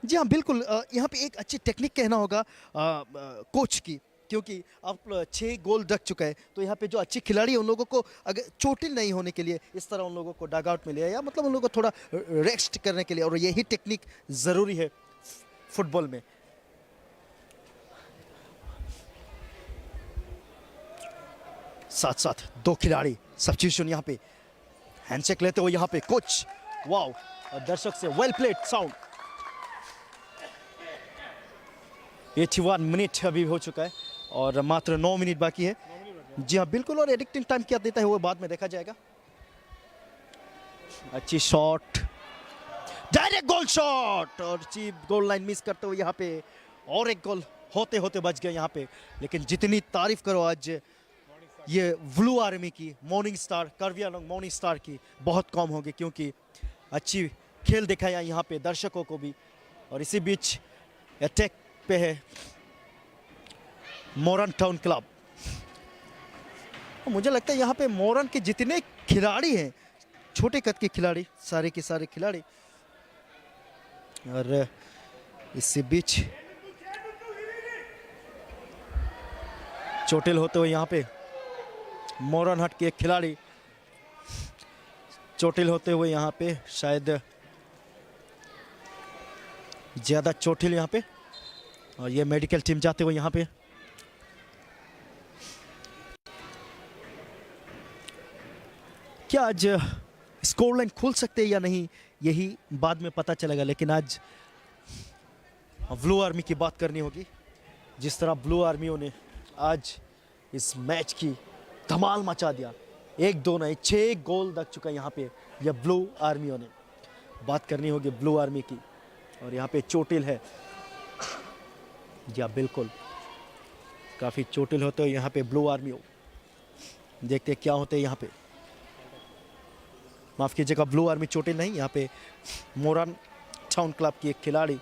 जी हाँ, बिल्कुल। अ, यहाँ पे एक अच्छी टेक्निक कहना होगा अ, अ, कोच की, क्योंकि आप छः गोल रख चुका है, तो यहाँ पे जो अच्छे खिलाड़ी हैं उन लोगों को अगर चोटिल नहीं होने के लिए इस तरह उन लोगों को डगआउट में लिया, या मतलब उन लोगों को थोड़ा रेस्ट करने के लिए, और यही टेक्निक ज़रूरी है फुटबॉल में। साथ साथ दो खिलाड़ी सब्स्टिट्यूशन यहाँ पे, हैंडशेक लेते हुए यहाँ पे कोच। वाओ। और दर्शक से well played sound। Eighty one minute अभी हो चुका है और मात्र नौ मिनट बाकी है। जी हाँ, बिल्कुल। और एडिक्टिंग टाइम क्या देता है वो बाद में देखा जाएगा। अच्छी शॉट, डायरेक्ट गोल शॉट, और चीप गोल लाइन मिस करते हुए यहाँ पे और एक गोल होते होते बच गया यहाँ पे। लेकिन जितनी तारीफ करो आज ये ब्लू आर्मी की, morning star, Karbi Anglong morning star की, बहुत कम होगी, क्योंकि अच्छी खेल दिखाया यहाँ पे दर्शकों को भी। और इसी बीच अटैक पे है मोरन टाउन क्लब। मुझे लगता है यहाँ पे मोरन के जितने खिलाड़ी हैं, छोटे कद के खिलाड़ी, सारे के सारे खिलाड़ी। और इसी बीच चोटिल होते हुए यहाँ पे मोरन हाट के एक खिलाड़ी चोटिल होते हुए यहाँ पे शायद ज़्यादा चोटिल यहाँ पे, और ये मेडिकल टीम जाते हुए यहाँ पे। क्या आज स्कोर लाइन खोल सकते हैं या नहीं, यही बाद में पता चलेगा। लेकिन आज ब्लू आर्मी की बात करनी होगी, जिस तरह ब्लू आर्मियों ने आज इस मैच की धमाल मचा दिया। एक दो नहीं, छः गोल दग चुका है यहाँ पे यह ब्लू आर्मियों ने। बात करनी होगी ब्लू आर्मी की। और यहाँ पे चोटिल है, जी हाँ, बिल्कुल, काफ़ी चोटिल होते हैं यहाँ पे ब्लू आर्मी। देखते हैं क्या होते हैं यहाँ पे। माफ़ कीजिएगा, ब्लू आर्मी चोटिल नहीं, यहाँ पे मोरन टाउन क्लब की एक खिलाड़ी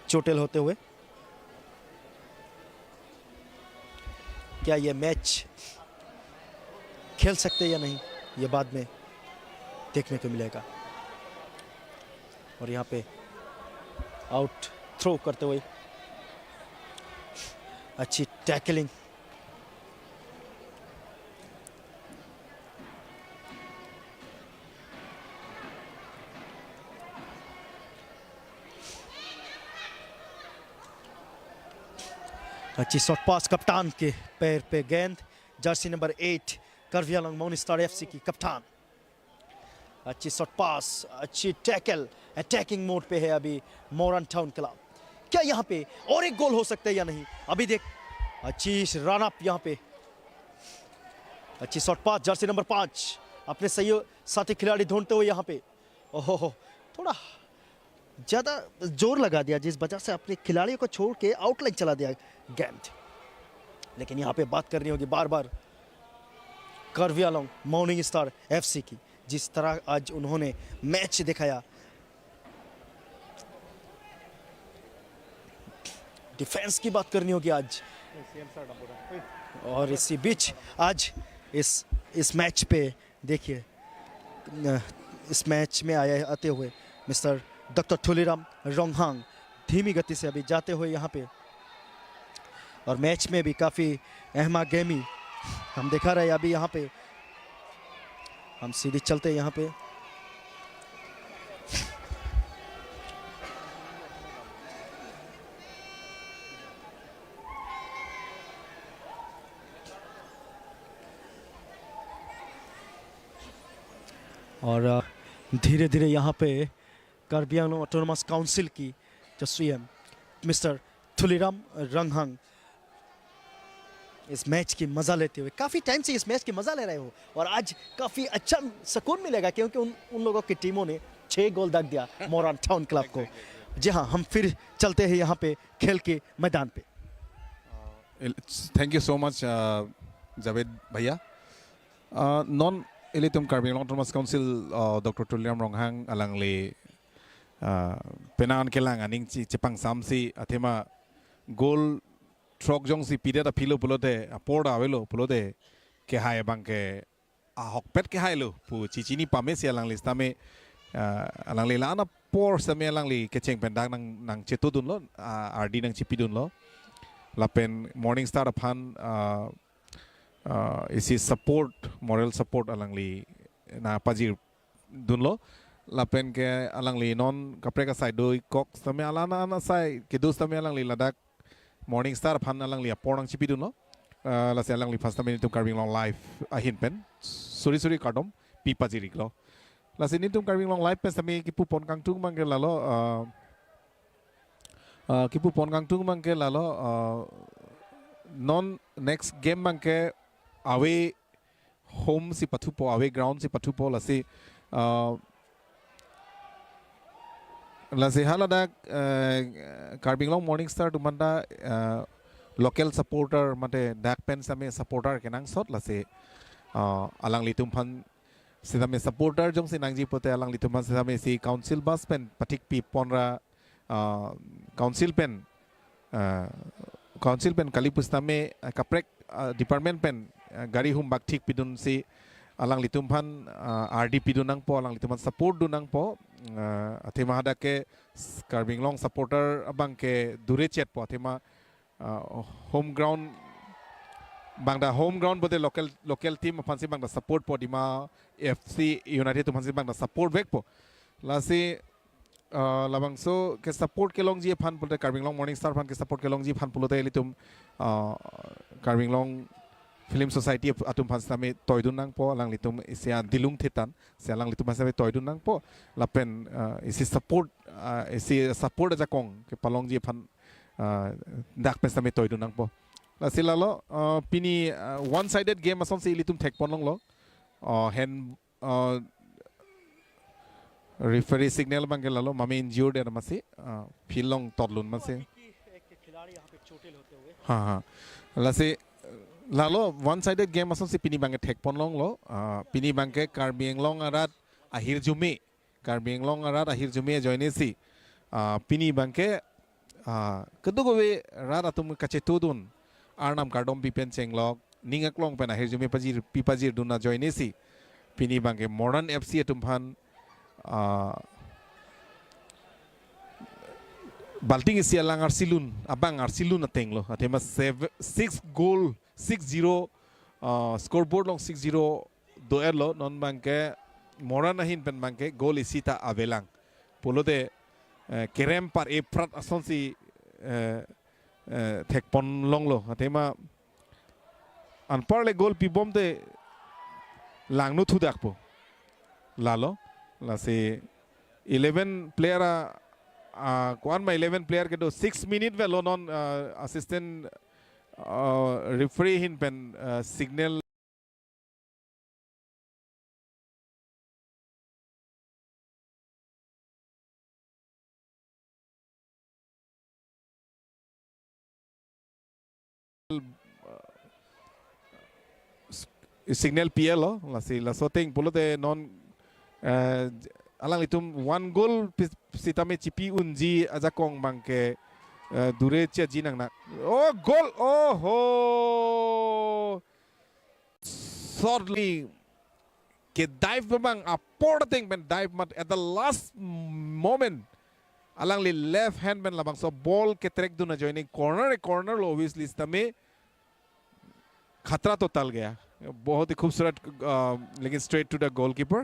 चोटिल होते हुए। क्या ये मैच खेल सकते हैं या नहीं, ये बाद में देखने को मिलेगा। और यहाँ पे आउट थ्रो करते हुए अच्छी टैकलिंग। अच्छी शॉर्ट पास, कप्तान के पैर पे गेंद, jersey number eight, Karbi Anglong morning star FC की कप्तान। अच्छी शॉर्ट पास, अच्छी टैकल, अटैकिंग मोड पे है अभी मोरन टाउन क्लब। क्या यहाँ पे और एक गोल हो सकता है या नहीं, अभी देख। अच्छी रन अप यहाँ पे, अच्छी शॉर्ट पास, जर्सी नंबर पाँच अपने सही साथी खिलाड़ी ढूंढते हुए यहाँ पे। ओहो, थोड़ा ज़्यादा जोर लगा दिया, जिस वजह से अपने खिलाड़ियों को छोड़ के आउटलाइन चला दिया गेंद। लेकिन यहाँ पे बात करनी होगी बार बार कार्बी आंगलोंग मॉर्निंग स्टार एफसी की, जिस तरह आज उन्होंने मैच दिखाया। डिफेंस की बात करनी होगी आज। और इसी बीच आज इस इस मैच पे देखिए, अ, इस मैच में आए आते हुए मिस्टर डॉक्टर ठुलीराम रोंगहांग धीमी गति से अभी जाते हुए यहाँ पे, और मैच में भी काफ़ी अहमा गहमी हम दिखा रहे हैं अभी यहाँ पे। हम सीधे चलते हैं यहाँ पे। और धीरे धीरे यहाँ पे कार्बी आंगलोंग ऑटोनॉमस काउंसिल की जो सीएम मिस्टर तुलीराम रोंघांग इस मैच की मजा लेते हुए, काफी टाइम से इस मैच की मजा ले रहे हो और आज काफी अच्छा सुकून मिलेगा, क्योंकि उन उन लोगों की टीमों ने छह गोल दाग दिया मोरान टाउन क्लब को। जी हाँ, हम फिर चलते हैं यहाँ पे खेल के मैदान पे। Thank you so much, uh, Javed bhaiya. Uh, non ilitum Karbi Anglong Autonomous Council, uh, Doctor Tuliram Ronghang alangli uh, penang kelang aning chi chepangsamsi athema goal throk jongsi pidet aphilo pulote, apor ta avelo pulote, kehai abang ke ahokpet kehailo pu chichini pamesi alangli sitame, uh, alangli la-an apor sitame alangli kecheng pen dak nang nangchetodunlo, uh, ardi nangchipidunlo. Lapen Morning Star aphan, uh, uh, isi support, moral support alangli nangpajir dunlo. Lapen ke alangli non kaprek asai doikok sitame, alan an asai kedo sitame alangli ladak Morning Star aphan alangli apor nangchipidunlo. Uh, lasi alangliphan sitame nelitum Karbi Anglong Live ahin pen suri suri kardom pipajir-iklo. Lasi nelitum Karbi Anglong Live pen sitame kipupon kangtung abang ke lalo, uh, uh, kipupon kangtung abang ke lalo, uh, non next game abang ke away home si pathupo, away ground si pathupo, lasi, uh, lasi haladak, uh, Karbi Anglong Morning Star atum aphanta, uh, local supporter mate dak pen sitame supporter kenangsot, lasi, uh, alanglitum aphan sitame supporter jongsi nangji pulote alanglitum aphan sitame isi council bus pen pathik piponra, uh, council pen, uh, council pen kali pusitame, uh, kaprek, uh, department pen, uh, gari humbak thik pidunsi alanglitum aphan, uh, ardi pidun nangpo, alanglitum aphan support dun nangpo. Uh, athema hadak ke s- Karbi Anglong supporter abang ke dure chetpo, athema, uh, home ground, bangta home ground pulote local local team aphansi bangta support po, Dima F C United atum aphansi bangta support vekpo. Lasi, uh, labangso ke support kelongji aphan pulote, Karbi Anglong Morning Star aphan ke support kelongji aphan pulote ilitum, uh, Karbi Anglong Film Society ap- atum aphan sitame toidun nangpo, alanglitum isi adilung thetan si alanglitum aphan sitame toidun nangpo. Lapen, uh, isi support, uh, isi support ajakong kepalongji aphan, uh, dak pen sitame toidun nangpo. Lasi lalo, uh, pini, uh, one sided game asonsi ilitum thekponlonglo. Uh, hand, uh, referee signal abang ke lalo, mame injured er masi, uh, field along totlun masi. कि एक खिलाड़ी यहाँ पे चोटिल होते हुए Ha ha. Lasi lalo one sided game asonsi pini abang ke thekponlonglo. Uh, pini abang ke Karbi Anglong arat ahirjume, Karbi Anglong arat ahirjume ajoinesi, uh, pini abang ke, uh, keduk ave rat atum kachetodun, Arnam kardom pipen chenglok, ning aklong pen ahirjume pajir pipajirdun ajoinesi pini abang ke Moran F C atum aphan, uh, balting isi alang arsilun, abang arsilun atenglo. Athema seven, six goal, six zero, uh, scoreboard along six zero do-etlo. Non abang ke Moran ahin pen abang ke goal isi ta avelang pulote, eh, kerem par-e prat asonsi, eh, eh, thekponlonglo. Athema anparle goal pibomte langno thudakpo. Lalo, lasi eleven player a, a, ko-an ma eleven player kedo, six minute avelo non, a, assistant, a, referee ahin pen, a, signal signal P L lo, lasi laso ateng pulote non, eh, alanglitum one goal pi- sitame chipi unji ajakong abang ke, eh, dure cheji nangnak. Oh, goal! Oh ho! Shortly ke dive abang apor ateng pen dive mat at the last moment alangli left hand pen labangso ball ketrack dun ajoine corner, corner lo obviously sitame khatra to tal gaya. बहुत ही खूबसूरत, अ, लेकिन straight to the goalkeeper.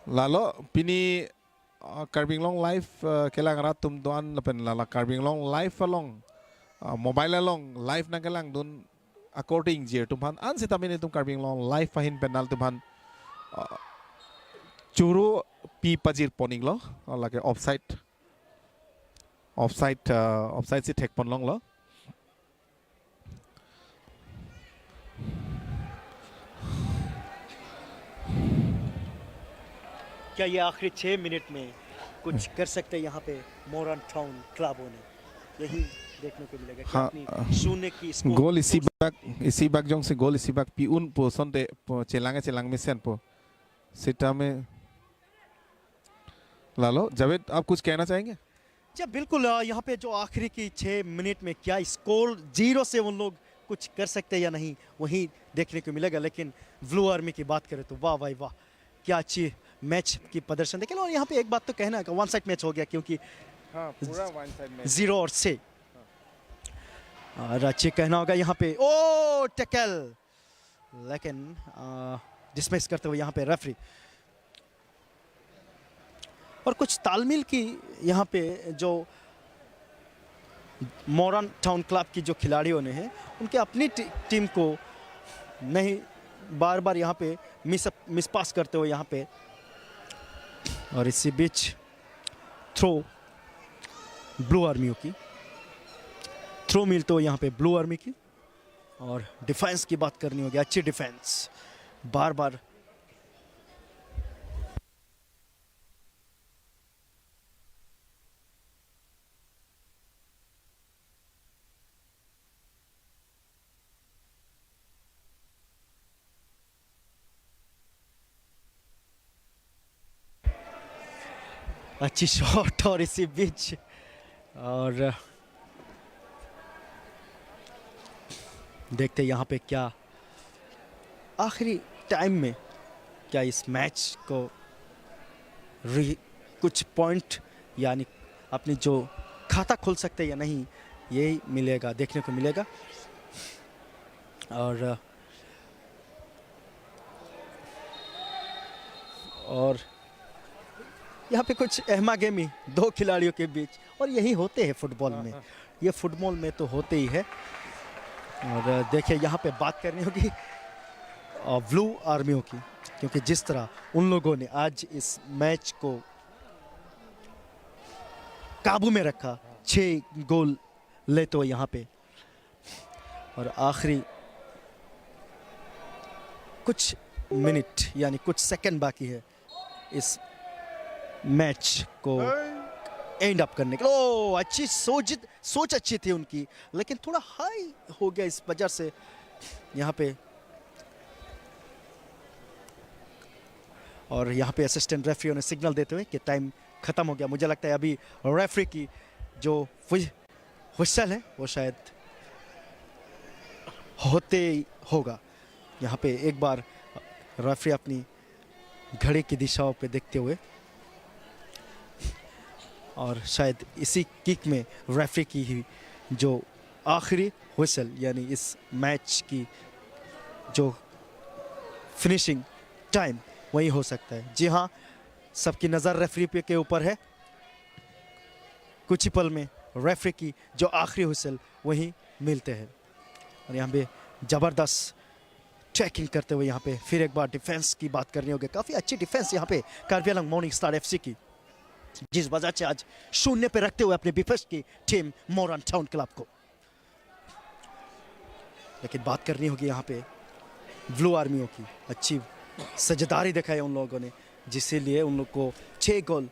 Lalo, pini, a, Karbi Anglong Live, a, kelang rat atum do-an lapen lala Karbi Anglong Live along, a, mobile along live nangkelangdun akorte ingjir atum aphan, an sitame nelitum Karbi Anglong Live ahin pen nanglitum aphan, a, choro pi pajir pon iklo, a, lake offside, offside, a, offside si thekpon longlo. क्या ये आखिरी छह मिनट में कुछ कर सकते हैं यहाँ पे मोरन टाउन क्लबों ने? यही देखने को मिलेगा कि हाँ, अपनी अ, शून्य की score goal isi bak, isi bak jongsi goal isi bak pi-unpo asonte po chelang chelang mesenpo. Sitame, lalo, Javed, आप कुछ कहना चाहेंगे? जी, बिल्कुल, अ, यहाँ पे जो आखिरी की छह मिनट में क्या स्कोर जीरो से उन लोग कुछ कर सकते हैं या नहीं, वही देखने को मिलेगा। लेकिन ब्लू आर्मी की बात करें तो वाह भाई वाह, क्या अच्छी मैच की प्रदर्शन। देखिए, और यहाँ पे एक बात तो कहना है कि वन साइड मैच हो गया, क्योंकि हाँ, पूरा वन साइड मैच। जीरो और छः। और अच्छी कहना होगा यहाँ पे, ओ टैकल, लेकिन, अ, डिसमिस करते हुए यहाँ पे रेफरी। और कुछ तालमेल की यहाँ पे जो मोरन टाउन क्लब की जो खिलाड़ियों ने है, उनके अपनी टी-, टीम को नहीं, बार बार यहाँ पे मिस, मिस पास करते हुए यहाँ पे। और इसी बीच थ्रो ब्लू आर्मियों की, थ्रो मिलते हुए यहाँ पे ब्लू आर्मी की। और डिफेंस की बात करनी होगी, अच्छी डिफेंस, बार बार। अच्छी शॉट और इसी बीच, और देखते हैं यहाँ पे क्या आखिरी टाइम में क्या इस मैच को रि-, कुछ पॉइंट यानी अपनी जो खाता खोल सकते हैं या नहीं, यही मिलेगा, देखने को मिलेगा। और, और यहाँ पे कुछ अहमागेमी दो खिलाड़ियों के बीच, और यही होते हैं फुटबॉल में, ये फुटबॉल में तो होते ही है। और देखिए, यहाँ पे बात करनी होगी, अ, ब्लू आर्मियों की, क्योंकि जिस तरह उन लोगों ने आज इस मैच को काबू में रखा, छः गोल लेते हुए यहाँ पे, और आखिरी कुछ मिनट यानी कुछ सेकंड बाकी है इस मैच को एंड अप करने के लिए। ओ, अच्छी सोच, सोच अच्छी थी उनकी, लेकिन थोड़ा हाई हो गया, इस वजह से यहाँ पे। और यहाँ पे असिस्टेंट रेफरी ने सिग्नल देते हुए कि टाइम खत्म हो गया। मुझे लगता है अभी रेफरी की जो वि-, व्हिसल है, वो शायद होते ही होगा। यहाँ पे एक बार रेफरी अपनी घड़ी की दिशाओं पे देखते हुए, और शायद इसी किक में रेफरी की ही जो आखिरी व्हिसल, यानी इस मैच की जो फिनिशिंग टाइम, वही हो सकता है। जी हाँ, सबकी नज़र रेफरी पे, के ऊपर है। कुछ ही पल में रेफरी की जो आखिरी व्हिसल, वही मिलते हैं। और यहाँ पे जबरदस्त टैकलिंग करते हुए यहाँ पे फिर एक बार डिफेंस की बात करनी होगी। काफी अच्छी डिफेंस यहाँ पे कार्बी आंगलोंग मॉर्निंग स्टार एफसी की, जिस वजह से आज शून्य पे रखते हुए अपने विपक्ष की टीम मोरन टाउन क्लब को। लेकिन बात करनी होगी यहाँ पे ब्लू आर्मियों की। अच्छी साझेदारी दिखाई उन लोगों ने, जिसके लिए उन लोग को छः गोल।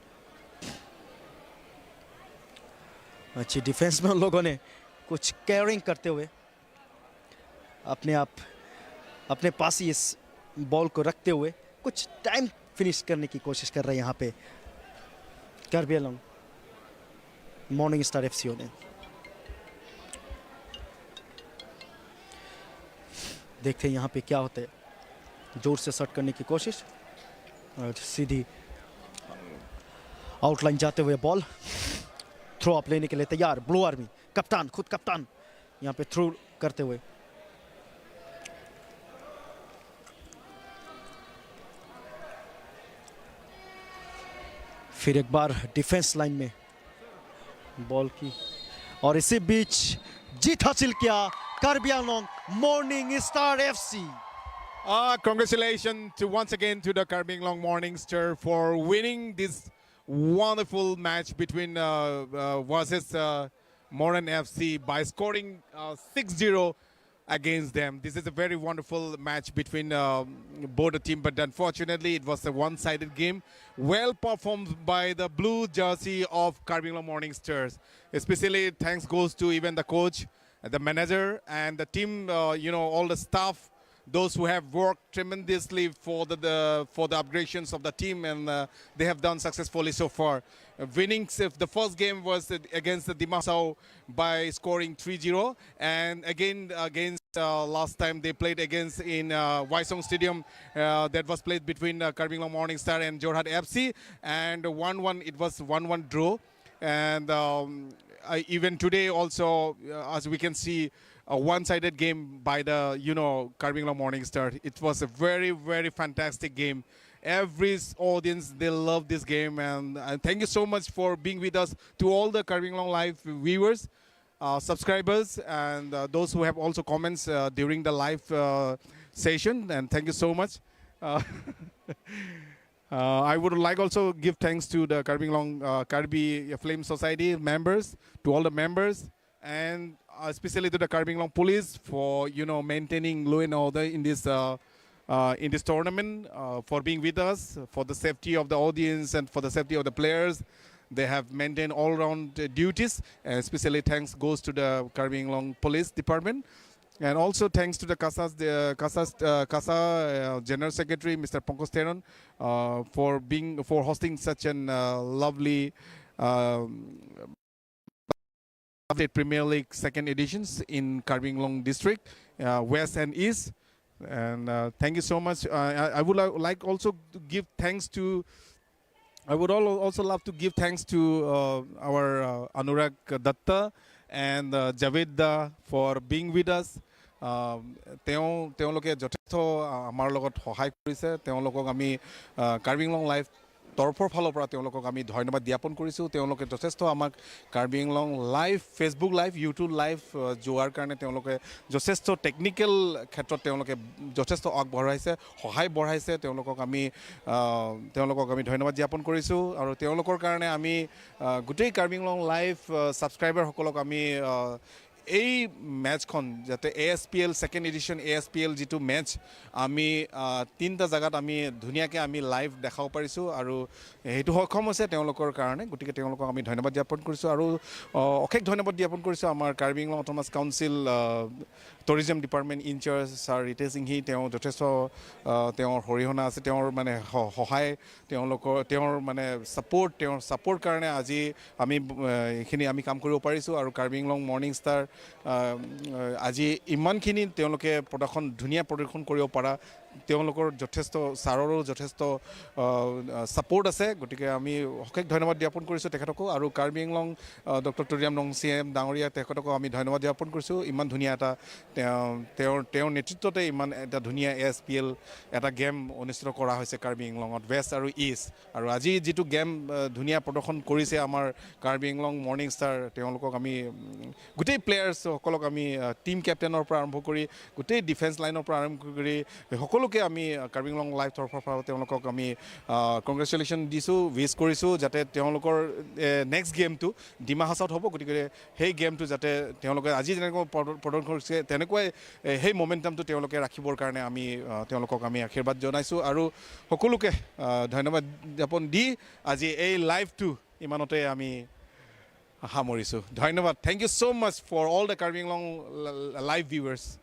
अच्छी डिफेंस में उन लोगों ने कुछ केयरिंग करते हुए अपने आप, अपने पास ही इस बॉल को रखते हुए कुछ टाइम फिनिश करने की कोशिश कर रहे हैं यहाँ पे कार्बी आंगलोंग मॉर्निंग स्टार एफसीओ ने। देखते हैं यहाँ पे क्या होता है। जोर से शॉट करने की कोशिश और सीधी आउटलाइन जाते हुए बॉल थ्रो अप लेने के लिए तैयार ब्लू आर्मी। कप्तान, खुद कप्तान यहाँ पे थ्रो करते हुए। फिर एक बार डिफेंस लाइन में बॉल की, और इसी बीच जीत हासिल किया Karbi Anglong Morning Star F C. Uh, congratulations to once again to the Karbi Anglong Morning Star for winning this wonderful match between uh, uh, versus uh, Moran F C by scoring uh, six zero against them. This is a very wonderful match between um, both the team, but unfortunately it was a one-sided game. Well performed by the blue jersey of Karbi Anglong Morning Stars. Especially thanks goes to even the coach, the manager, and the team. Uh, you know, all the staff, those who have worked tremendously for the, the for the upgradations of the team, and uh, they have done successfully so far. Uh, winning s- the first game was against the Dima Hasao by scoring three zero, and again against uh, last time they played against in uh, Waisong Stadium, uh, that was played between uh, Karbi Anglong Morning Star and Jorhat F C, and one one, it was one one draw. And um, I, even today also, uh, as we can see, a one-sided game by the, you know, Karbi Anglong Morning Star. It was a very, very fantastic game. Every s- audience, they love this game, and, and thank you so much for being with us. To all the Karbi Anglong Live viewers, uh, subscribers, and uh, those who have also comments uh, during the live uh, session, and thank you so much. Uh, uh, I would like also give thanks to the Karbi Anglong uh, Karbi Film Society members, to all the members, and uh, especially to the Karbi Anglong Police for, you know, maintaining law and order in this uh, uh, in this tournament, uh, for being with us, for the safety of the audience and for the safety of the players. They have maintained all-round uh, duties. And especially thanks goes to the Karbi Anglong Police Department, and also thanks to the CASA, the CASA, uh, CASA uh, General Secretary, Mister Pankaj Teron, uh, for being for hosting such an uh, lovely um, State Premier League second editions in Karbi Anglong district, uh, West and East. And uh, thank you so much. Uh, I, I would li- like also to give thanks to, I would al- also love to give thanks to uh, our uh, Anurag Datta and uh, Javed Da for being with us. Um, তেওঁ তেওঁলোকে যথেষ্ট আ, আমাৰ লগত সহায় কৰিছে। তেওঁলোকক আমি আ, কাৰ্বি আংলং লাইভ তৰফৰ ফালৰ পৰা তেওঁলোকক আমি ধন্যবাদ জ্ঞাপন কৰিছোঁ। তেওঁলোকে যথেষ্ট আমাক Karbi Anglong live, Facebook live, YouTube live আ, যোৱাৰ কাৰণে তেওঁলোকে যথেষ্ট টেকনিকেল ক্ষেত্ৰত তেওঁলোকে যথেষ্ট আগবঢ়াইছে, সহায় বঢ়াইছে। তেওঁলোকক আমি আ, তেওঁলোকক আমি ধন্যবাদ জ্ঞাপন কৰিছোঁ আৰু তেওঁলোকৰ কাৰণে আমি আ, গোটেই কাৰ্বি আংলং লাইভ আ, ছাবস্ক্ৰাইবাৰসকলক আমি আ, এই মেচখন যাতে A S P L second edition A S P L যিটো মেচ আমি আহ, তিনিটা জেগাত আমি ধুনীয়াকৈ আমি লাইভ দেখাব পাৰিছোঁ আৰু সেইটো সক্ষম হৈছে তেওঁলোকৰ কাৰণে। গতিকে তেওঁলোকক আমি ধন্যবাদ জ্ঞাপন কৰিছোঁ আৰু আহ, অশেষ ধন্যবাদ জ্ঞাপন কৰিছোঁ আমাৰ Karbi Anglong autonomous council tourism department incharge sir Ritesh Singhi. তেওঁ যথেষ্ট আহ, তেওঁৰ অৰিহণা আছে, তেওঁৰ মানে স- সহায়, তেওঁলোকৰ তেওঁৰ মানে ছাপোৰ্ট, তেওঁৰ ছাপোৰ্ট কাৰণে আজি আমি আহ, এইখিনি আমি কাম কৰিব পাৰিছোঁ আৰু কাৰ্বি আংলং মৰ্ণিং ষ্টাৰ আহ, আজি ইমানখিনি তেওঁলোকে প্ৰদৰ্শন, ধুনীয়া প্ৰদৰ্শন কৰিব পৰা তেওঁলোকৰ যথেষ্ট, ছাৰৰো যথেষ্ট ছাপোৰ্ট আছে। গতিকে আমি অশেষ ধন্যবাদ জ্ঞাপন কৰিছোঁ তেখেতকো আৰু কাৰ্বি আংলং ডক্টৰ তুলিৰাম ৰংচি এম ডাঙৰীয়া তেখেতকো আমি ধন্যবাদ জ্ঞাপন কৰিছোঁ। ইমান ধুনীয়া এটা তেওঁ তেওঁৰ তেওঁৰ নেতৃত্বতে ইমান এটা ধুনীয়া এ এছ পি এল এটা গেম অনুষ্ঠিত কৰা হৈছে কাৰ্বি আংলঙত ৱেষ্ট আৰু ইষ্ট। আৰু আজি যিটো গেম আহ, ধুনীয়া প্ৰদৰ্শন কৰিছে আমাৰ কাৰ্বি আংলং মৰ্ণিং ষ্টাৰ, তেওঁলোকক আমি উম, গোটেই প্লেয়াৰ্ছসকলক আমি টিম কেপ্টেনৰ পৰা আৰম্ভ কৰি গোটেই ডিফেন্স লাইনৰ পৰা আৰম্ভ কৰি সকলোকে আমি আহ, কাৰ্বি আংলং লাইভ তৰফৰ পৰা তেওঁলোকক আমি কংগ্ৰেচুলেশ্যন দিছোঁ, উইচ কৰিছোঁ যাতে তেওঁলোকৰ নেক্সট গেমটো ডিমা হাছাওত হ'ব। গতিকে সেই গেমটো যাতে তেওঁলোকে আজি যেনেকৈ প্ৰদ- প্ৰদৰ্শন কৰিছে তেনেকুৱাই এ, সেই মমেণ্টামটো তেওঁলোকে ৰাখিবৰ কাৰণে আমি আহ, তেওঁলোকক আমি আশীৰ্বাদ জনাইছোঁ আৰু সকলোকে আহ, ধন্যবাদ জ্ঞাপন দি আজি এই লাইভটো ইমানতে আমি সামৰিছোঁ। ধন্যবাদ। Thank you so much for all the Karbi Anglong live viewers.